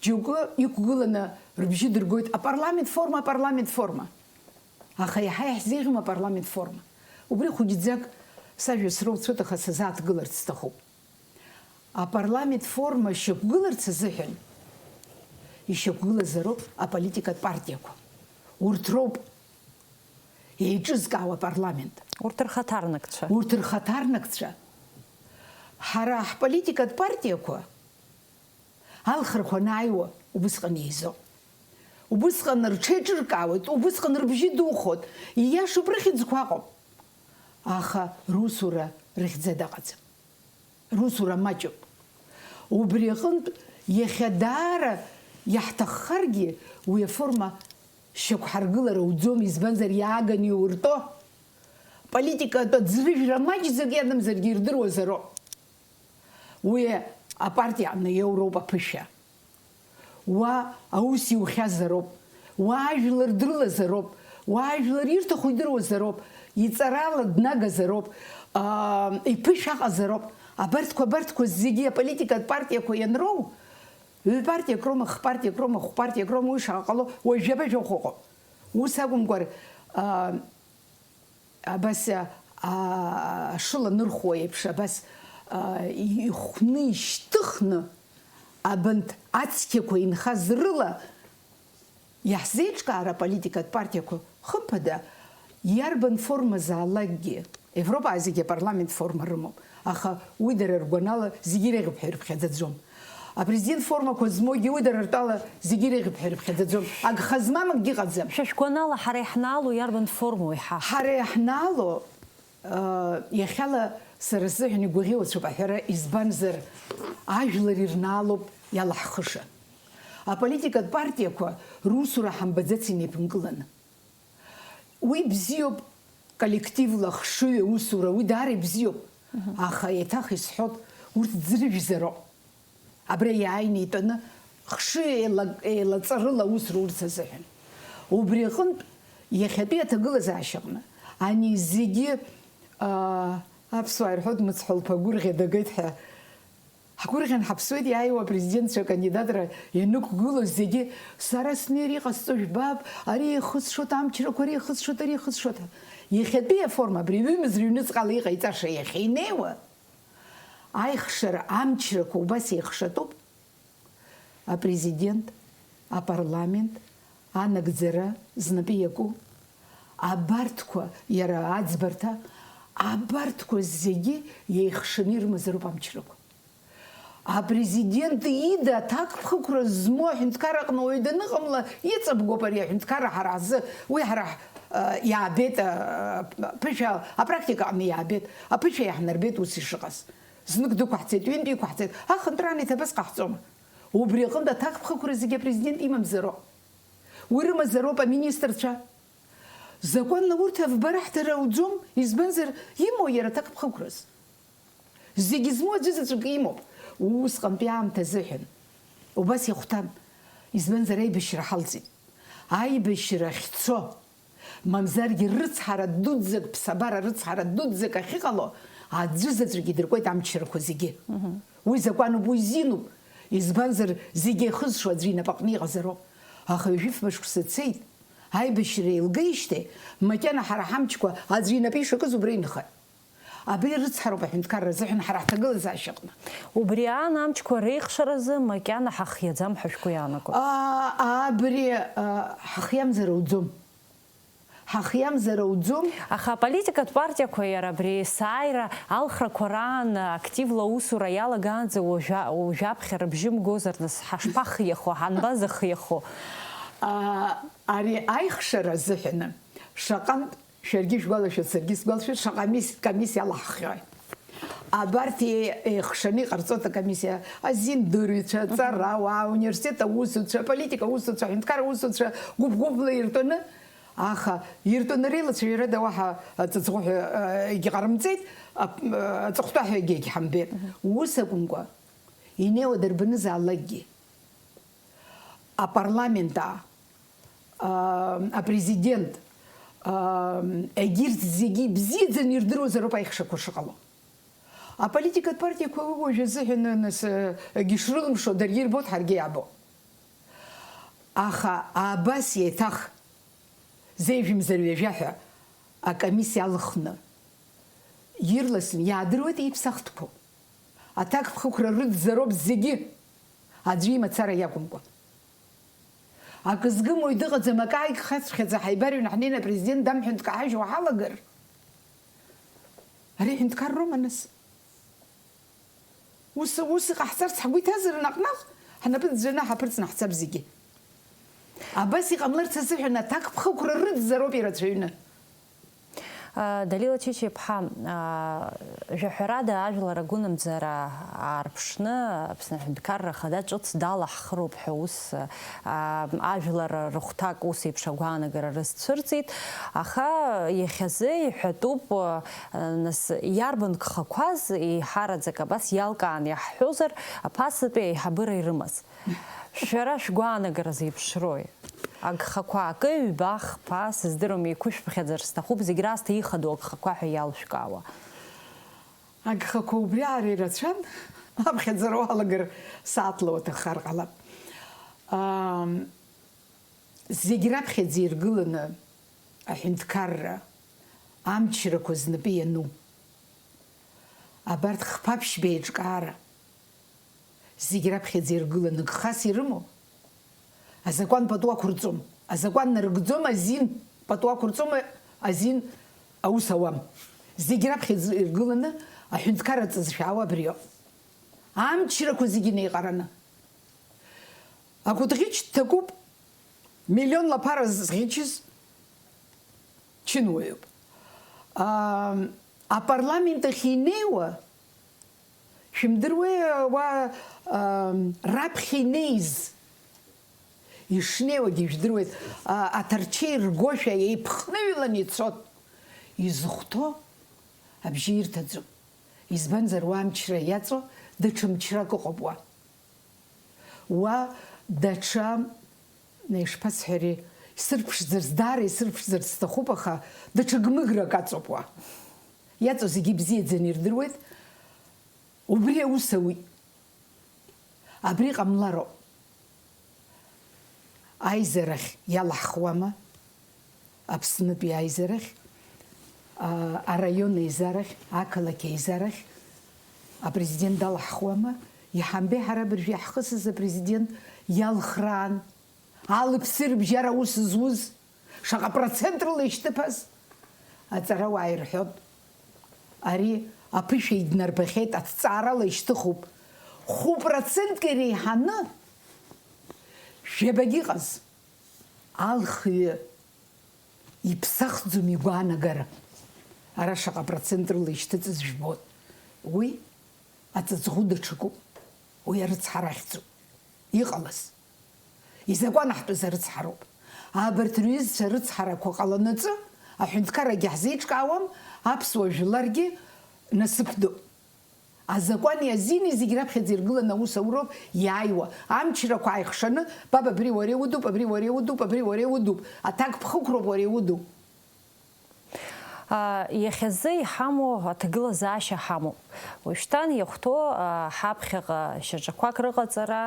Џьоукы иқәгыланы рыбжьы дыргоит, апарламент форма, апарламент форма. Аха иаҳа иаҳзеиӷьума апарламент форма? Убри хәыҷӡак сажәа сроуцәоит, аха сазааҭгыларц сҭахуп. Апарламент форма шьақәгыларц азыҳәан ишьақәгылазароуп аполитикатә партиақәа. Урҭ роуп еиҿызкаауа апарламент. Урҭ рхаҭарнакцәа. Урҭ рхаҭарнакцәа. Ҳара ҳполитикатә партиақәа алхрақәа анааиуа убысҟан еизо. Убысҟан рҽеиҿыркаауеит, убысҟан рыбжьы духоит, ииашоуп, рыхьӡқәа ыҟоуп. Аха русура рыхьӡ адаҟаӡам. Русура маҷуп. Убри аҟынтә, иахьа даара иаҳҭаххаргьы, уи аформа шьақәҳаргылар ауӡом, избанзар, иааганы иуртәо политикатә аӡрыжәра маҷӡак иадамзаргьы ирдыруазароуп. Уи апартиа аҟны иоуроуп аԥышәа. Уа аус иухьазароуп, уа ажәлар дрылазароуп, уа ажәлар ирҭаху идыруазароуп, иҵарала днагазароуп, аа, иԥышә аҟазароуп. Абарҭқәа, абарҭқәа зегьы аполитикатә партиақәа ианроу, ҩ-партиак роума, х-партиак роума, хә-партиак роума, уи шаҟа ҟало, уажә жәаба жәохә ыҟоуп. Ус акәымкәа, аа, абас, а, ашыла анырхуа еиԥш, абас, а, ихәны ишьҭыхны, абанҭ ацқьақәа инхаз рыла иаҳзеиҿкаара аполитикатә партиақәа, хымԥада, иарбан формазаалакгьы, Европаа зегьы апарламент форма рымоуп. Аха уи дара ргәанала зегьы иреиӷьуп ҳәа ирыԥхьаӡаӡом. Апрезидент формақәа змоугьы уи дара ртәала зегьы иреиӷьуп ҳәа ирыԥхьаӡаӡом. Агха змам акгьы ыҟаӡам. Шәа шәгәанала, ҳара иаҳнаало иарбан формоу еиҳа? Ҳара иаҳнаало, э, иахьала сара сзыҳәан игәаӷьуацәоуп аҳәара, избанзар, ажәлар ирнаалоуп иалаҳхыша. Аполитикатә партиақәа русура ҳамбаӡац инеиԥынкыланы. Уи бзиоуп, коллективла хшыҩ аусура, уи даара ибзиоуп. Мгм. Аха еиҭах исҳәот, урҭ ӡыржәзароуп. Абра иааины итәаны хшыҩ еила-, еилаҵарыла аус рурц азыҳәан. Убри аҟынтә, иахьатәи аҭагылазаашьаҟны, ани зегьы, аа, аԥсуаа ирҳәот, мыцҳәалԥа агәырӷьа дагеит ҳәа, ҳгәырӷьан ҳаԥсуеит иааиуа апрезидентцәа акандидатра ианықәгылоз зегьы, сара снеир иҟасҵо жәбап, ари ихысшоит амчрақәа, ари ихысшоит, ари ихысшоит ҳәа. Иахьатәи аформа, абри аҩымз рыҩныҵҟала иҟаиҵаша иахьа инеиуа, аихшара амчрақәа убас еихшатәуп. Апрезидент, апарламент, анагӡара знапы иаку, абарҭқәа, иара аӡбарҭа, абарҭқәа зегьы еихшаны ирымазароуп амчрақәа. Апрезидент ида аҭакԥхықәра змоу аҳәынҭқарра аҟны уаҩы даныҟамла, иҵабгоуп ари аҳәынҭқарра ҳара ҳзы. Уи ҳара ҳ-, а, иаабеит, а, аԥышәа, апрактика аҟны иаабеит. Аԥышәа иаҳнарбеит ус ишыҟаз. Знык дықәаҳҵеит, ҩынтә иқәаҳҵеит. Ахынтәраан еиҭа абас ҟаҳҵома? Убри аҟынтә аҭакԥхықәра зегьы апрезидент имамзароуп. Урымазароуп аминистрцәа. Закәанла урҭ авбара ҳҭара ауӡом, избанзар, имоу иара аҭакԥхықәраз. Зегьы змоу аӡәы заҵәык имоуп. Усҟантәи аамҭа азыҳәан убас ихәҭан, избанзар, аибашьра ҳалҵит. Аибашьра ахьцо, мамзаргьы рыцҳара дуӡӡак, ԥсабара рыцҳара дуӡӡак ахьыҟало, аӡәы заҵәык идыркуеит амчрақәа зегьы. Уи закәануп, уи зинуп, избанзар, зегьы еихызшо аӡәы инапаҟны иҟазароуп. Аха ҩажәи фба шықәса цеит, аибашьра еилгеижьҭеи, макьана ҳара ҳамчқәа аӡәы инапы ишакыз убра инхеит. Абри рыцҳароуп аҳәынҭқарра азыҳәан ҳара ҳҭагылазаашьаҟны. Убри аан амчқәа реихшаразы макьана ҳахиаӡам ҳәа шәгәы иаанагоит? Аа, абри, аа, ҳахиамзар ауӡом. Ҳахиамзар ауӡом. Аха аполитикатә партиақәа иара абри есааира алхрақәа раан активла аусура иалагаанӡа уажәа-, уажәаԥхьа рыбжьы мгозар, нас ҳашԥахиахо, ҳанбазахиахо? Аа, ари аихшара азыҳәаны шаҟантә Шәаргьы шәгәалашәоит, саргьы сгәалашәоит, шаҟа мис-, комиссиа алаҳхьои. Абарҭ е-, еихшаны иҟарҵоит акомиссиа, азиндырҩцәа, аҵарауаа, ауниверситет аусуцәа, аполитика аусуцәа, аҳәынҭқарра аусуцәа, гәыԥ-гәыԥла иртәаны, аха иртәаны реилацәажәарада уаҳа аҵыҵӷәы ҳәа, а, егьҟарымҵеит, ап-, а, аҵыхәтәа ҳәа егьагьҳамбеит. Ус акәымкәа, инеиуа дарбанызаалакгьы, апарламент аа, а, апрезидент, а, егьырҭ зегьы ибзиаӡаны ирдыруазароуп аихшақәа шыҟало. Аполитикатә партиақәа уи уажә азыҳәан, нас, егьышрылымшо даргьы ирбоит, ҳаргьы иаабо. Аха абас еиҭах зеижәымзар ҩажәа ҳәа акомиссиа алхны ирласны иаадыруеит иԥсахтәқәоу. Аҭакԥхықәра рыӡӡароуп зегьы, аӡәы имацара иакәымкәа. Акы згым уаҩ дыҟаӡам, акы ааигхаҵәҟьаӡа ҳаибарыҩны ҳнеины апрезидент дамҳәан дкаҳажьуа ҳалагар, ари ҳәынҭқарроума нас? Ус, ус иҟаҳҵарц ҳгәы иҭазар наҟ-наҟ, ҳнапы ӡәӡәаны ҳаԥырҵны ҳцап зегьы. Абас иҟамларц азыҳәан аҭакԥхықәра рыӡӡароуп ирацәаҩны. Далила Чичи-иԥҳа, жәаҳәарада ажәлар агәынамӡара аарԥшны Аԥсны Аҳәынҭқарра Ахада ҿыц далаҳхроуп ҳәа ус ажәлар рыхәҭак ус еиԥш агәаанагара рызцәырҵит, аха иахьазы иҳәатәуп, нас иарбан гхақәаз еиҳараӡак абас иалкаан иаҳҳәозар, аԥасатәи аиҳабыра ирымаз? Шәара шәгәаанагара зеиԥшрои? Агхақәа акы, ҩба, хԥа, сыздыруам, еиқәышәԥхьаӡар сҭахуп, зегь раасҭа ихадоу агхақәа ҳәа иалшәкаауа. Агхақәа убриаҟара ирацәан, аԥхьаӡара уалагар сааҭла уаҭаххар ҟалап. Ам, зегь раԥхьаӡа иргыланы аҳәынҭқарра амчрақәа знапы иану. Абарҭ хԥа-ԥшьба еиҿкаара. Зегь раԥхьаӡа иргыланы гхас ирымоу, азакәан пату ақәырҵом, азакәан нарыгӡом, азин пату ақәырҵом, азин аус ауам. Зегь раԥхьаӡа иргыланы аҳәынҭқарра ҵызшәаауа абриоуп. Амчрақәа зегьы неиҟараны. Акәытӷьыч дҭакуп, миллионла ԥара зӷьычыз чынуаҩуп. Аа, апарламент ахь инеиуа, шәымдыруеи, уа, аа, раԥхьа инеиз? Ишнеиуагьы жәдыруеит, аа, аҭарчеи ргошәа еиԥхныҩланы ицот. Изыхәҭоу абжьы ирҭаӡом. Избанзар, уа амчра иаҵоу даҽа мчрак ыҟоуп уа. Уа даҽа, ишԥасҳәари, исырԥшӡарц, даара исырԥшӡарц сҭахуп, аха даҽа гмыграк аҵоуп уа. Иаҵоу зегьы ибзиаӡаны ирдыруеит. Убри аус ауит. Абри ҟамлароуп. Аизарахь иалаҳхуама? Аԥснытәи аизарахь, а, араион еизарахь, ақалақь еизарахь апрезидент далаҳхуама? Иҳамбеи ҳара абыржәы иаҳхысыз апрезидент иалхраан, алыԥси рыбжьара аус зуз шаҟа процент рыла ишьҭыԥаз? Аҵарауаа ирҳәон, ари аԥышәа иднарбахьеит, аҭҵаарала ишьҭыхуп. Хәы процентк иреиҳаны жәабагь иҟаз. Алхҩы иԥсахӡом игәаанагара. Ара шаҟа процент рыла ишьҭыҵыз жәбоит. Уи аҵыҵӷәы даҽакуп. Уи арыцҳара ахьӡуп. Иҟалаз. Изакәанаҳтәыз арыцҳароуп. Абарҭ рҩызцәа рыцҳарақәа ҟаланаҵы, аҳәынҭқаррагьы ҳзеиҿкаауам, аԥсуа жәларгьы насыԥдоуп. Азакәани азини зегь раԥхьаӡа иргыланы аус ауроуп иааиуа. Амчрақәа ааихшаны, баб, абри уара иудуп, абри уара иудуп, абри уара иудуп. Аҭакԥхықәроуп уара иуду. Иахьазы иҳамоу аҭагылазаашьа ҳамоуп. Уажәшьҭан иахәҭоу ҳаԥхьаҟа шьаҿақәак рыҟаҵара,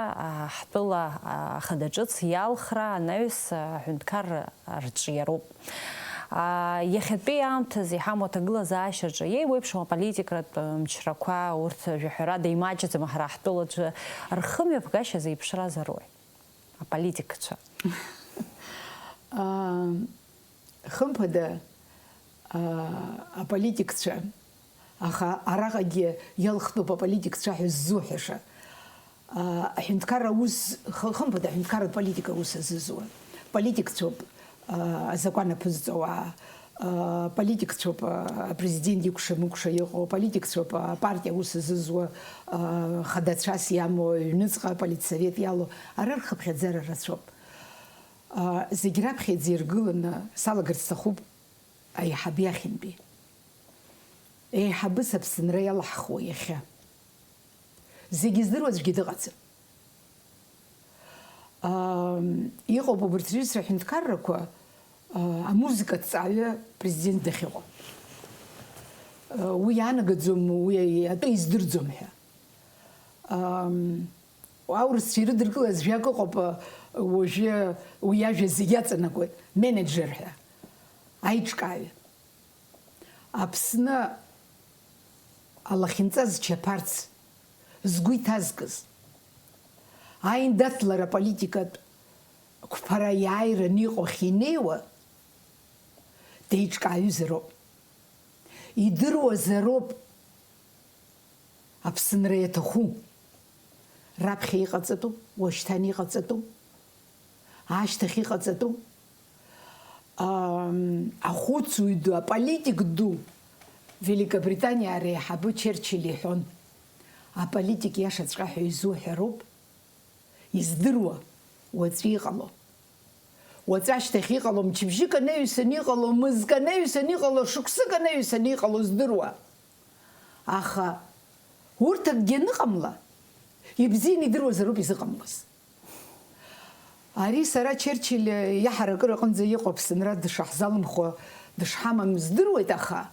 ҳтәыла ахада ҿыц иалхра анаҩс аҳәынҭқарра арҿиароуп. Иахьатәи аамҭазы иҳамоу аҭагылазаашьаҿы еиуеиԥшым аполитикратә мчрақәа, урҭ жәаҳәарада имаҷӡам ҳара ҳтәылаҿы, рхымҩаԥгашьа зеиԥшраз аруеи? Аполитикцәа. Хымԥада, аполитикцәа, аха араҟагьы иалхтәуп аполитикцәа ҳәа ззуҳәаша. Аҳәынҭқарра аус, хымԥада, аҳәынҭқарратә политика аус азызуа политикцәоуп, азакәан аԥызҵауаа, политикцәоуп, апрезидент икәша-мыкәша иҟоу, политикцәоуп, апартиа аус азызуа, хадацәас иамоу, аҩныҵҟа аполитсовет иалоу, ара рхыԥхьаӡара рацәоуп. Зегь раԥхьаӡа иргыланы салагарц сҭахуп аиҳабы иахьынтәи. Еиҳабыс Аԥсынра иалаҳхуа иахьа. Зегь здыруа аӡәгьы дыҟаӡам. Иҟоуп убарҭ рҩызцәа аҳәынҭқаррақәа, амузыкаҭҵааҩы президент дахьыҟоу. Уи иаанагаӡом, уи атәы издырӡом ҳәа. Аурысцәа ирыдыркылаз жәак ыҟоуп, уажәы уи иажәа зегь аҵанакуеит, менеджер ҳәа, аиҿкааҩы. Аԥсны алахьынҵа зчаԥарц згәы иҭазкыз, аиндаҭлара политикатә қәԥара иааираны иҟоу ахьинеиуа, деиҿкааҩызароуп. Идыруазароуп Аԥсынра иаҭаху. Раԥхьа иҟаҵатәу, уашьҭан иҟаҵатәу, ашьҭахь иҟаҵатәу. Ахәыцуҩ ду, аполитик ду, Великобританиаа реиҳабы Черчилль иҳәон, аполитик иашаҵәҟьа ҳәа изуҳәароуп, издыруа уаҵәы иҟало. Уаҵәы ашьҭахь иҟало, мчыбжьык анаҩсан иҟало, мызк анаҩсан иҟало, шықәсык анаҩсан иҟало здыруа. Аха урҭ акгьы аныҟамла, ибзианы идыруазароуп изыҟамлаз. Ари сара Черчилль иаҳаракыра аҟынӡа иҟоу Аԥсынра дышаҳзалымхуа, дышҳамам здыруеит, аха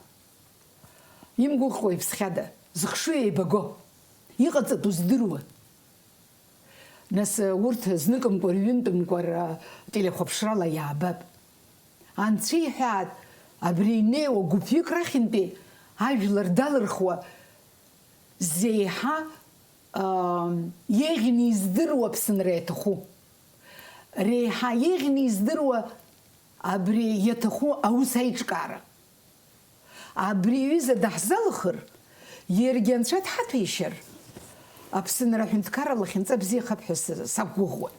имгәыӷкәа иԥсхьада, зыхшыҩ еибаго, иҟаҵатәу здыруа. Нас урҭ зныкымкәа, рҩынтәымкәа ра-, телехәаԥшрала иаабап. Анцәа иҳәаат, абри инеиуа гәыԥҩык рахьынтәи ажәлар далырхуа зеиҳа, аа, еиӷьны издыруа Аԥсынра иаҭаху. Реиҳа еиӷьны издыруа абри иаҭаху аус аиҿкаара. Абри аҩыза даҳзалхыр, иаргьы Анцәа дҳаҭәеишьар, Аԥсынра аҳәынҭқарра лахьынҵа бзиахап ҳәа са-, сақәгәыӷуан.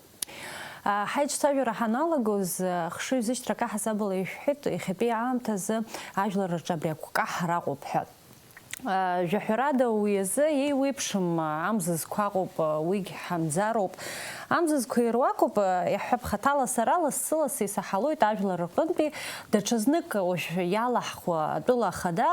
Ҳаиҿцәажәара ҳаналагоз, хшыҩзышьҭра акаҳасабала ишәҳәеит, иахьатәи аамҭазы ажәлар рҿы абри агәкаҳара аҟоуп ҳәа. Жәаҳәарада уи азы еиуеиԥшым амзызқәа ыҟоуп, уигь ҳамӡароуп. Амзызқәа ируакуп, иаҳҳәап, хаҭала сара лассы-лассы исаҳалоит ажәлар рҟынтәи, даҽазнык уажә иалаҳхуа атәыла ахада,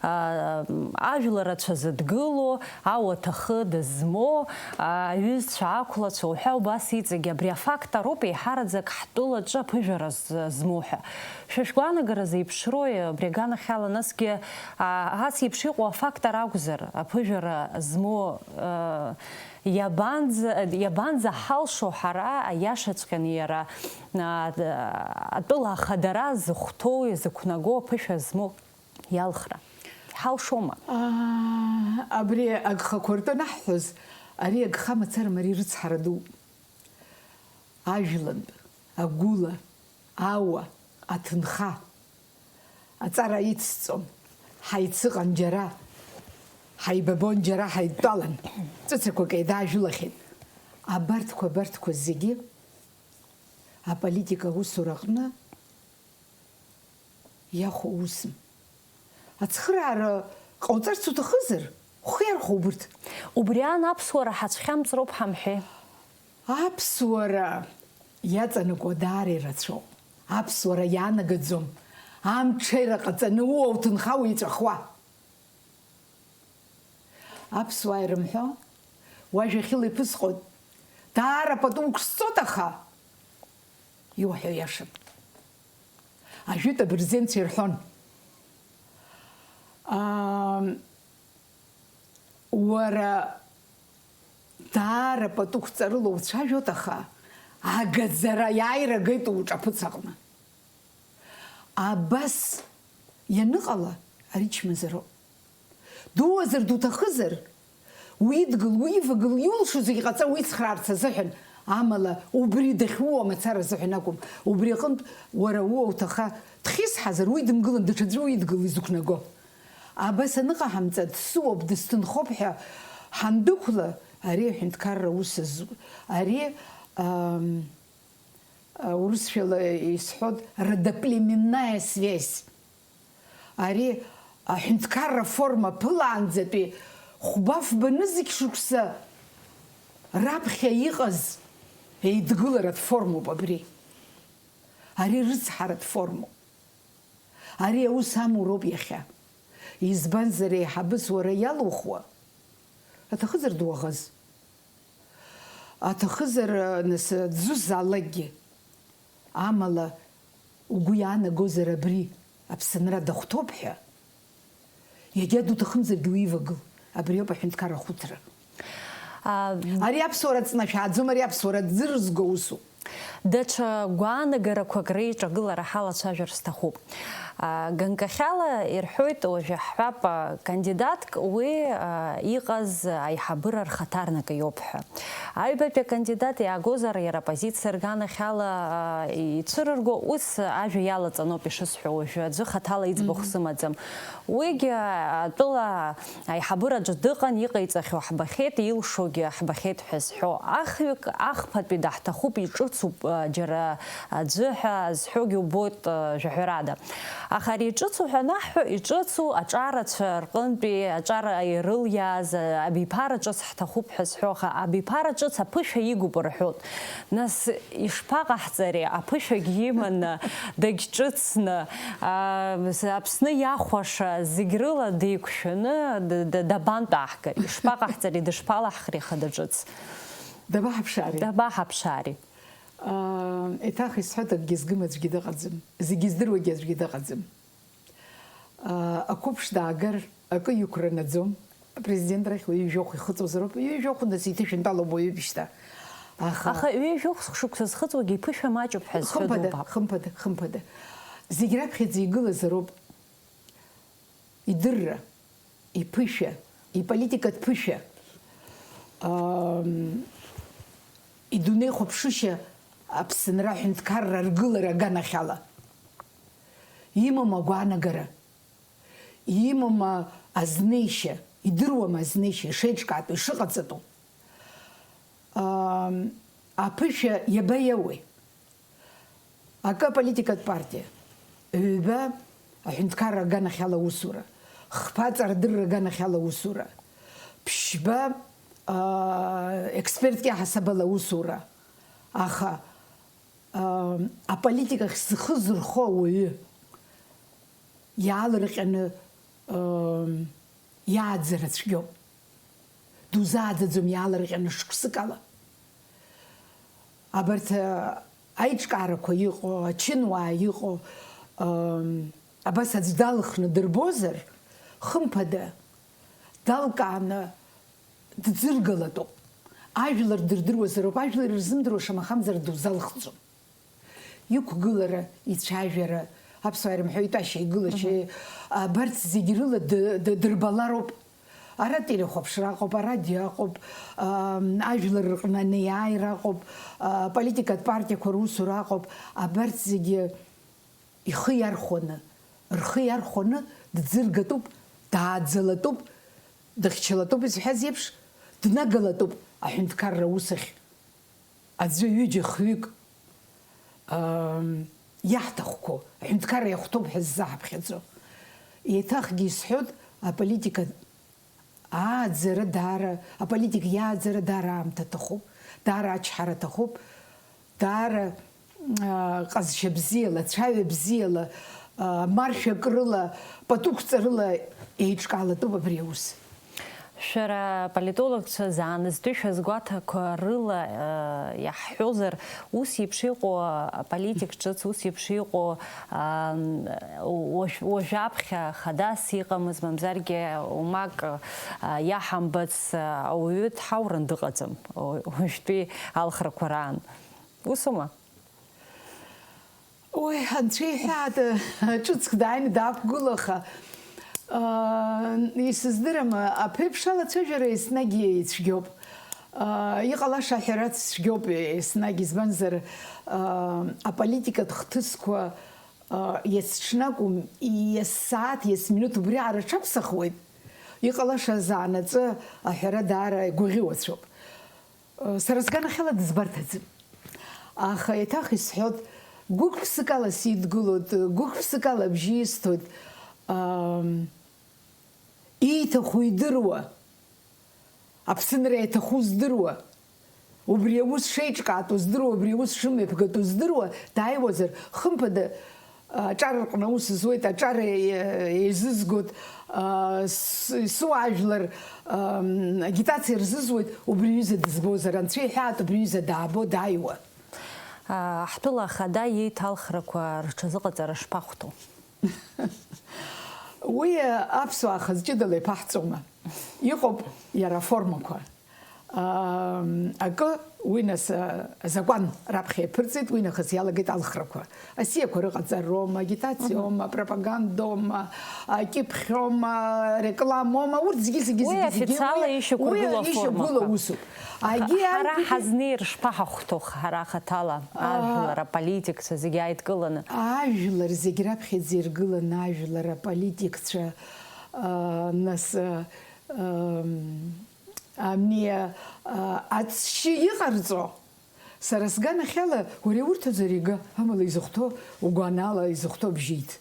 аа, ажәлар рацәа зыдгыло, ауаҭахы дызмоу, аҩызцәа, ақәлацәа уҳәа убас иҵегь абри афактор ауп еиҳараӡак ҳтәылаҿы аԥыжәара з-, змоу ҳәа. Шәа шәгәаанагара зеиԥшрои абри аганахьала, насгьы, аа, ас еиԥш иҟоу афактор акәзар, аԥыжәара змоу, аа, Иабанӡа, иабанӡаҳалшо ҳара, аиашаҵәҟьаны иара, а, атәыла ахадара зыхәҭоу, изықәнаго аԥышәа змоу иалхра? Иҳалшома? Аа, абри агхақәа ртәы анаҳҳәоз, ари агха мацара мариа рыцҳара дууп. Ажәлантә, агәыла, ауа, аҭынха. Аҵара ицҵон, ҳаицыҟан џьара, ҳаибабон џьара, ҳаидтәалан, ҵәыцақәак еидаажәылахьеит. Абарҭқәа, абарҭқәа зегьы аполитика аусураҟны иахәо усым. Ацхыраара ҟауҵарц уҭахызар, ухы иархәа убырҭ. Убри аан аԥсуара ҳацәхьамҵроуп ҳамҳәеи? Аԥсуара иаҵанакуа даара ирацәоуп. Аԥсуара иаанагаӡом амҽеира ҟаҵаны уа уҭынха уеиҵәахуа. Аԥсуаа ирымҳәо, уажәахьыла иԥысҟоит, даара пату уқәсҵоит, аха иуҳәо иашам. Ажәытә абырзенцәа ирҳәон, аа, уара даара пату қәҵарыла уцәажәоит, аха агаӡара аиааира агеит уҿаԥыц аҟны. Абас ианыҟала, ари чмазароуп. Дуазар дуҭахызар, уидгыл, уивагыл, иулшо зегьы ҟаҵа уицхраарц азыҳәан, амала убри дахьууа мацара азыҳәан акәым. Убри аҟынтә уара уа уҭаха дхьысҳазар, уи дымгылан, даҽаӡәы уидгыл изықәнаго. Абас аныҟаҳамҵа, дсыуоуп, дысҭынхоуп ҳәа ҳандәықәла, ари аҳәынҭқарра ус азы, ари, ам, урысшәала исҳәоит, родоплеменная связь. Ари аҳәынҭқарра форма ԥылаанӡатәи хәба-фба нызқь шықәса раԥхьа иҟаз еидгыларатә формоуп абри. Ари рыцҳаратә формоуп. Ари аус амуроуп иахьа. Избанзар, еиҳабыс уара иалухуа, аҭахызар дуаӷаз. Аҭахызар, нас, дзусзаалакгьы. Амала, угәы иаанагозар абри Аԥсынра дахәҭоуп ҳәа, иагьа дуҭахымзаргьы уивагыл, абриоуп аҳәынҭқарра ахәыцра. А, ари аԥсуара ҵнашәааӡом, ари аԥсуара ӡырзго усуп. Даҽа гәаанагарақәак реиҿагылара ҳалацәажәар сҭахуп. А, ганкахьала ирҳәоит, уажәы ҳҳәап, а, кандидатк уи, а, иҟаз аиҳабыра рхаҭарнак иоуп ҳәа. Аҩбатәи акандидат иаагозар, иара апозициа рганахьала, а, ицәырырго, ус ажәа иалаҵаноуп ишысҳәо, уажәы аӡәы хаҭала иӡбахә Мгм. сымаӡам. Уигьы атәыла аиҳабыраҿы дыҟан, иҟаиҵахьоу ҳбахьеит, илшогьы ҳбахьеит ҳәа зҳәо. Ахҩык ахԥатәи даҳҭахуп, иҿыцуп, а, џьара аӡәы ҳәа зҳәогьы убоит, а, жәаҳәарада. Аха ари иҿыцу ҳәа анаҳҳәо, иҿыцу аҿарацәа рҟынтәи аҿар ирылиааз, а, абиԥара ҿыц ҳҭахуп ҳәа зҳәо, аха абиԥара ҿыц аԥышәа игуп рҳәоит. Нас ишԥаҟаҳҵари, аԥышәагь иманы, дагьҿыцны, а, Аԥсны иахәаша зегь рыла деиқәшәаны д-, д-, дабантәаҳгари? Ишԥаҟаҳҵари, дышԥалаҳхри ахада ҿыц? Дабаҳаԥшаари? Дабаҳаԥшаари? Аа, еиҭах исҳәоит, акгьы згым аӡәгьы дыҟаӡам, зегьы здыруагьы аӡәгьы дыҟаӡам. Аа, ақәыԥш даагар, акы иқәра наӡом. Апрезидент рахь уаҩы жәохә ихыҵуазароуп, уаҩы жәохә, нас, иҭышәынтәалоуп уаҩы бжьҭа. Аха Аха ҩажәи жәохә шықәса зхыҵуагьы иԥышәа маҷуп ҳәа зҳәо Хымԥада, дубап. Хымԥада, хымԥада. Зегь раԥхьаӡа игылазароуп идырра, иԥышәа, иполитикатә ԥышәа, ам, идунеихәаԥшышьа Аԥсынра аҳәынҭқарра аргылара аганахьала. Имоума агәаанагара? Имоума азнеишьа? Идыруама азнеишьа ишеиҿкаатәу, ишыҟаҵатәу? Ам, аԥышәа иабаиауеи? Акы аполитикатә партиа, ҩба аҳәынҭқарра аганахьала аусура, хԥа аҵарадырра аганахьала аусура, ԥшьба, аа, експертк иаҳасабала аусура. Аха, аа, аполитикахь зхы зырхо ауаҩы иаалырҟьаны, аа, иааӡара цәгьоуп. Дузааӡаӡом иаалырҟьаны шықәсык ала. Абарҭ, а, аиҿкаарақәа иҟоу, ачынуаа иҟоу, ам, абас аӡә далхны дырбозар, хымԥада, далкааны дӡыргалатәуп. Ажәлар дырдыруазароуп, ажәлар ирзымдыруа шамахамзар дузалхӡом. Иқәгылара, ицәажәара, аԥсуаа ирымҳәо итәашьа, игылашьа, Мгм. Абарҭ зегь рыла д-, д-, дырбалароуп. Ара телехәаԥшра ыҟоуп, арадио ыҟоуп, ам, ажәлар рҟны анеиааира ыҟоуп, а, политикатә партиақәа русура ыҟоуп. Абарҭ зегьы ихы иархәаны, рхы иархәаны дӡыргатәуп, дааӡалатәуп, дыхьчалатәуп изҳәаз еиԥш, днагалатәуп аҳәынҭқарра аус ахь. Аӡәы, ҩыџьа, хҩык, ам, иаҳҭахқәоу, аҳәынҭқарра иахәҭоуп ҳәа ззаҳаԥхьаӡо. Еиҭахгьы исҳәоит, аполитика ааӡара даара, аполитика иааӡара даара аамҭа аҭахуп, даара ачҳара аҭахуп, даара, аа, ҟазшьа бзиала, цәаҩа бзиала, аа, маршәак рыла, пату қәҵарыла еиҿкаалатәуп абри аус. Шәара политологцәа заанызтәи шәазгәаҭақәа рыла, э, иаҳҳәозар, ус еиԥш иҟоу аполитик ҿыц, ус еиԥш иҟоу, ам, уажә-, уажәаԥхьа хадас иҟамыз, мамзаргьы умак, э, иаҳамбац, э, ауаҩы дҳауран дыҟаӡам, уажәтәи алхрақәа раан. Усума? Уи, анцәа иҳәаат, ҿыцк дааины даақәгылаха, аа, исыздырам, аԥеиԥш алацәажәара еснагь ицәгьоуп. Аа, иҟалаша аҳәара цәгьоуп еснагь, избанзар, аа, аполитикатә хҭысқәа, аа, иацҽнакәым, иассааҭ, иасминуҭ убри аара аҽаԥсахуеит. Иҟалаша азаанаҵы аҳәара даара игәаӷьуацәоуп. Сара сганахьала дызбарҭаӡам. Аха еиҭах исҳәот, гәык-ԥсыкала сидгылоит, гәык-ԥсыкала абжьы исҭоит. Ам, ииҭаху идыруа, Аԥсынра иаҭаху здыруа, убри аус шеиҿкаатәу здыруа, убри аус шымҩаԥгатәу здыруа, дааиуазар, хымԥада, аҿар рҟны аус зуеит, аҿар е-, еизызгоит, а, с-, сыуаажәлар, ам, агитациа рзызуеит, убри аҩыза дызбозар, анцәа иҳәаат, убри аҩыза даабо, дааиуа. А, ҳтәыла ахада иеиҭалхрақәа рҽазыҟаҵара шԥахәҭоу? Уи аԥсуаа хаз ҷыдала иԥаҳҵома? Иҟоуп иара аформақәа. Ам, акы, уи нас, а, азакәан раԥхьа иаԥырҵеит, уи нахыс иалагеит алхрақәа. Асиақәа рыҟаҵароума, агитациоума, Мгм. пропагандоума, а, кьыԥхьома, рекламоума, урҭ зегьы, зегьы, Уи зегьы, зегьы, официалла уи, ишьақәыргылоу уи ишьақәгылоу аформақәа. усуп. Ҳа-, Агьи ҳара ангьы ҳазнеир шԥаҳахәҭоу ҳара хаҭала, Аа. ажәлар, аполитикцәа зегьы ааидкыланы? Ажәлар зегь раԥхьаӡа иргыланы ажәлар, аполитикцәа, аа, нас, аа, ам, Ами, а, ацәшьы иҟарҵо, сара сганахьала, уара иурҭоӡар ига, амала изыхәҭоу угәанала изыхәҭоу бжьеит.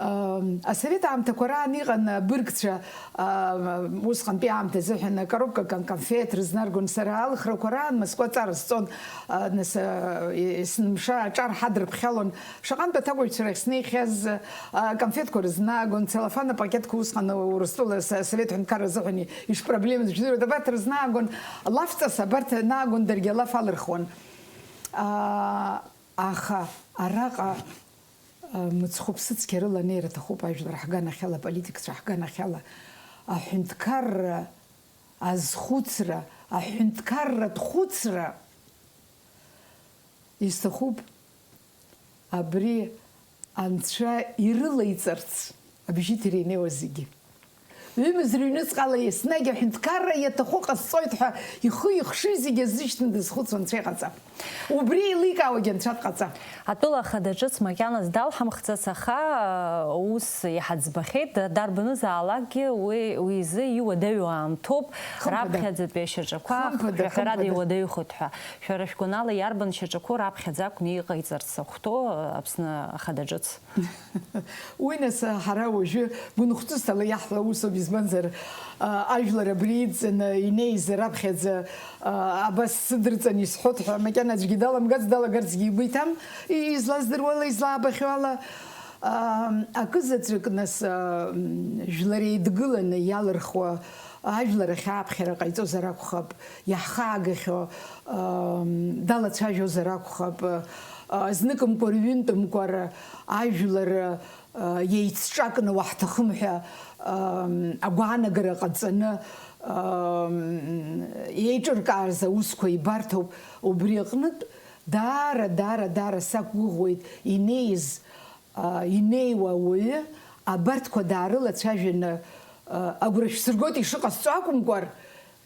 Ам, асовет аамҭақәа раан иҟан абыргцәа, а, усҟантәи аамҭа азыҳәан акоробка кон-, конфет рызнаргон, сара алхрақәа раан Москва ҵара сҵон, а, нас, а, е-, есымша аҿар ҳадырԥхьалон, Шаҟантә аҭакәажәцәа рахь снеихьаз, а, конфетқәа рызнаагон, целлофан апакетқәа усҟан Урыстәыла с-, Асовет ҳәынҭқарра азыҳәан ишпроблемаз жәдыруеит, абарҭ рызнаагон, лафҵас абарҭ наагон, даргьы алаф алырхуан. А, аха араҟа, а, мыцхәы ԥсыцқьа рыла анеира аҭахуп ажәлар ҳганахьала, аполитикцәа ҳганахьала, аҳәынҭқарра азхәыцра, аҳәынҭқарратә хәыцра. Исҭахуп абри Анцәа ирылеиҵарц абжьыҭира инеиуа зегьы. Ҩымз рыҩныҵҟала еснагь аҳәынҭқарра иаҭаху ҟасҵоит ҳәа ихы ихшыҩ зегьы азышьҭны дызхәыцуа Анцәа иҟаҵа. Убри еиликаауагьы Анцәа дҟаҵа. Атәыла ахада ҿыц макьаназ далҳамхӡац, аха, ус иҳаӡбахьеит, да-, дарбанызаалакгьы уи, уи изы иуадаҩу аамҭоуп, Хымԥада. раԥхьаӡатәи ашьаҿақәа Хымԥада, ҳәарада хымԥада. иуадаҩхоит ҳәа. Шәара шәгәанала, иарбан шьаҿақәоу раԥхьаӡа акәны иҟаиҵарц ахәҭоу Аԥсны Ахада Ҿыц? Уи, нас, ҳара уажәы гәынхәҵысҭала иаҳҳәо усоуп, избанзар, а, ажәлар абри идҵаны инеиз раԥхьаӡа, а, абас сыдырҵан исҳәот ҳәа, макьана аӡәгьы даламгац, далагарцгьы игәы иҭам, и-, излаздыруала, излаабахьоу ала. А, акы заҵәык, нас, а, м, жәлар еидгыланы иалырхуа ажәлар ахь ааԥхьара ҟаиҵозар акәхап, иаҳхаагахьоу, ам, далацәажәозар акәхап, а, зныкымкәа рҩынтәымкәа р-, ажәлар, а, еицҿакны уаҳҭахым ҳәа, ам, агәаанагара ҟаҵаны, ам, еиҿыркаарц аусқәа ибарҭоуп. Убри аҟнытә, даара, даара, даара сақәгәыӷуеит инеиз, а, инеиуа ауаҩы абарҭқәа даарылацәажәаны, а, агәра шәсыргоит ишыҟасҵо акәымкәар,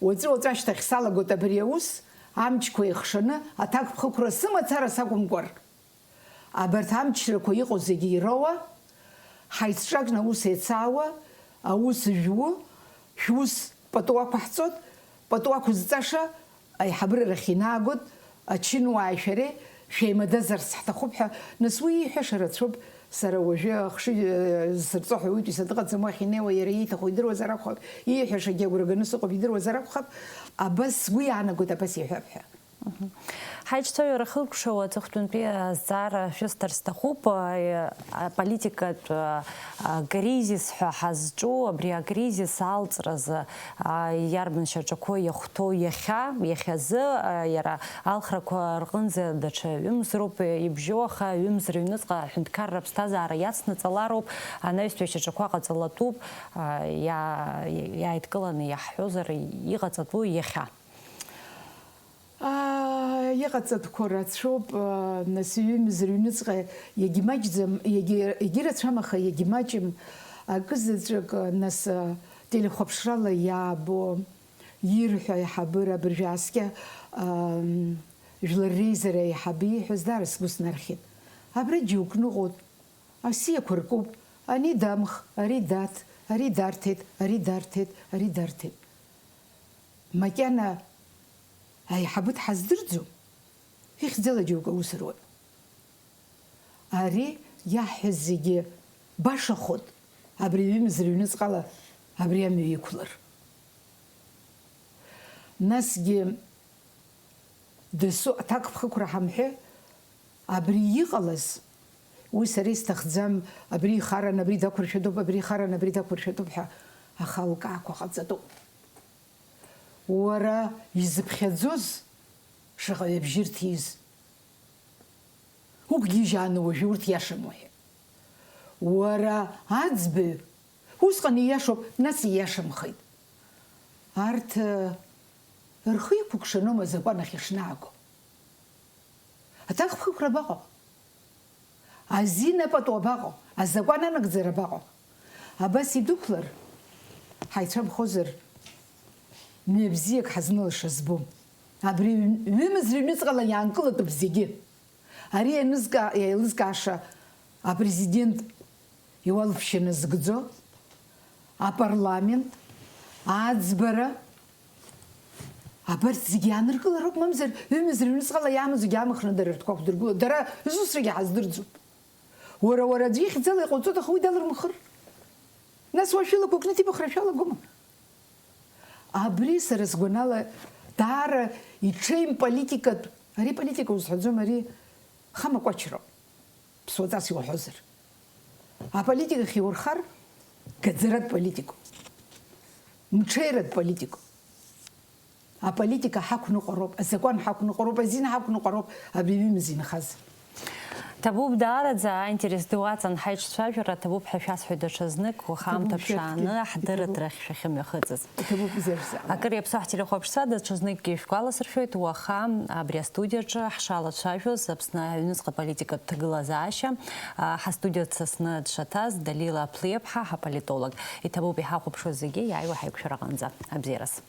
уаҵәы-уаҵәы ашьҭахь салагоит абри аус, амчқәа еихшаны аҭакԥхықәра сымацара сакәымкәар. Абарҭ амчрақәа иҟоу зегьы ироуа, ҳаицҿакны аус еицаауа, аус жәу, шәус пату ақәаҳҵоит, пату ақәызҵаша аиҳабыра рахь инаагоит, ачынуааи шәареи шәеимадазарц ҳҭахуп ҳәа, нас уи ииҳәаша рацәоуп, сара уажәы ахшыҩ, э, зсырҵо ҳәа уаҩытәыҩса дыҟаӡам, уахь инеиуа иара ииҭаху идыруазар акәхап, ииҳәашагьы агәра ганы сыҟоуп, идыруазар акәхап, абас сгәы иаанагоит, абас иҳәап ҳәа. Мгм. Ҳаиҿцәажәара хылкәшауа аҵыхәтәантәи азҵаара шәысҭар сҭахуп. Аполитикатә кризис ҳәа ҳазҿу абри акризис алҵразы иарбан шьаҿақәоу иахәҭоу иахьа, иахьазы иара алхрақәа рҟынӡа даҽа ҩымз роуп ибжьоу, аха ҩымз рыҩныҵҟа аҳәынҭқарра аԥсҭазаара иацнаҵалароуп, анаҩстәи ашьаҿақәа ҟаҵалатәуп, иааидкыланы иаҳҳәозар, иҟаҵатәу иахьа. Иҟаҵатәқәоу рацәоуп, нас ҩымз рыҩныҵҟа иагьмаҷӡам, егьырацәам, аха иагьмаҷым акызаҵәык, нас телехәаԥшрала иаабо, ирҳәо аиҳабыра абыржәы ааскьа Жәлар Реизара аиҳабы ииҳәаз даара сгәы снархьит. Абра џьоук ныҟәоит, асиақәа ркуп, ани дамх, ари дарҭ, ари дарҭеит, ари дарҭеит, ари дарҭеит. Макьана аиҳабы дҳаздырӡом, ихьӡала џьоук аус руеит. Ари иаҳҳәаз зегьы башахоит, абри ҩымз рыҩныҵҟала абри амҩа иқәлар. Насгьы дасу аҭакԥхықәра ҳамҳәеи, абри иҟалаз, уи сара исҭахӡам, абри ихаран абри дақәыршәатәуп, абри ихаран абри дақәыршәатәуп ҳәа ахалкаақәа ҟаҵатәуп. Уара изыԥхьаӡоз шаҟаҩ абжьы рҭиз? Уқәгьежьааны уажәы урҭ иашам уҳәа. Уара аӡбаҩ, усҟан ииашоуп, нас ииашамхеит. Арҭ рхы иқәыкшаноума азакәан ахь ишнааго? Аҭакԥхықәра абаҟоу? Азин апату абаҟоу? Азакәан анагӡара абаҟоу? Абас идәықәлар, ҳаицәамхозар, мҩа бзиак ҳазнылаша збом. Абри ҩымыз рыҩныҵҟала иаанкылатәуп зегьы. Ари ианызка-, еилызкааша апрезидент иуалԥшьа назыгӡо, апарламент, аӡбара, абарҭ зегьы иааныркылароуп, мамзар, ҩымыз рыҩныҵҟала иаамоу зегьы аамхны дара ртәқәа ақәдыргылоит. Дара зусҭрагьы ҳаздырӡом. Уара, уара аӡә ихьӡала иҟауҵоит, аха уи далырмыхыр. Нас уа шәылақәа кны ҭибахра шәалагома? Абри сара сгәанала даара иҽеим политикатә, ари политика узҳәаӡом, ари хамакәачроуп, ԥсуаҵас иуҳәозар. Аполитикахь иурхар, гаӡаратә политикоуп, мҽеиратә политикоуп. Аполитика ҳақәныҟәароуп, азакәан ҳақәныҟәароуп, азин ҳақәныҟәароуп абри ҩымыз инхаз. Ҭабуп, даараӡа аинтерес ду аҵан ҳаиҿцәажәара, ҭабуп ҳәа шәасҳәоит даҽазнык, уаха аамҭа ԥшааны ҳдырраҭарахь шәахьымҩахыҵыз. Ҭабуп, ишәзырзаап. Акыр иаԥсоу ҳтелехәаԥшцәа, даҽазныкгьы ишәгәаласыршәоит, уаха абри астудиаҿы ҳшалацәажәоз Аԥсны аҩныҵҟа политикатә ҭагылазаашьа, а, ҳастудиа дсасны дшаҭаз Далила Аԥлиаԥҳа, ҳаполитолог. Иҭабуп иҳахәаԥшуа зегьы иааиуа ҳаиқәшәараҟынӡа. Абзиараз.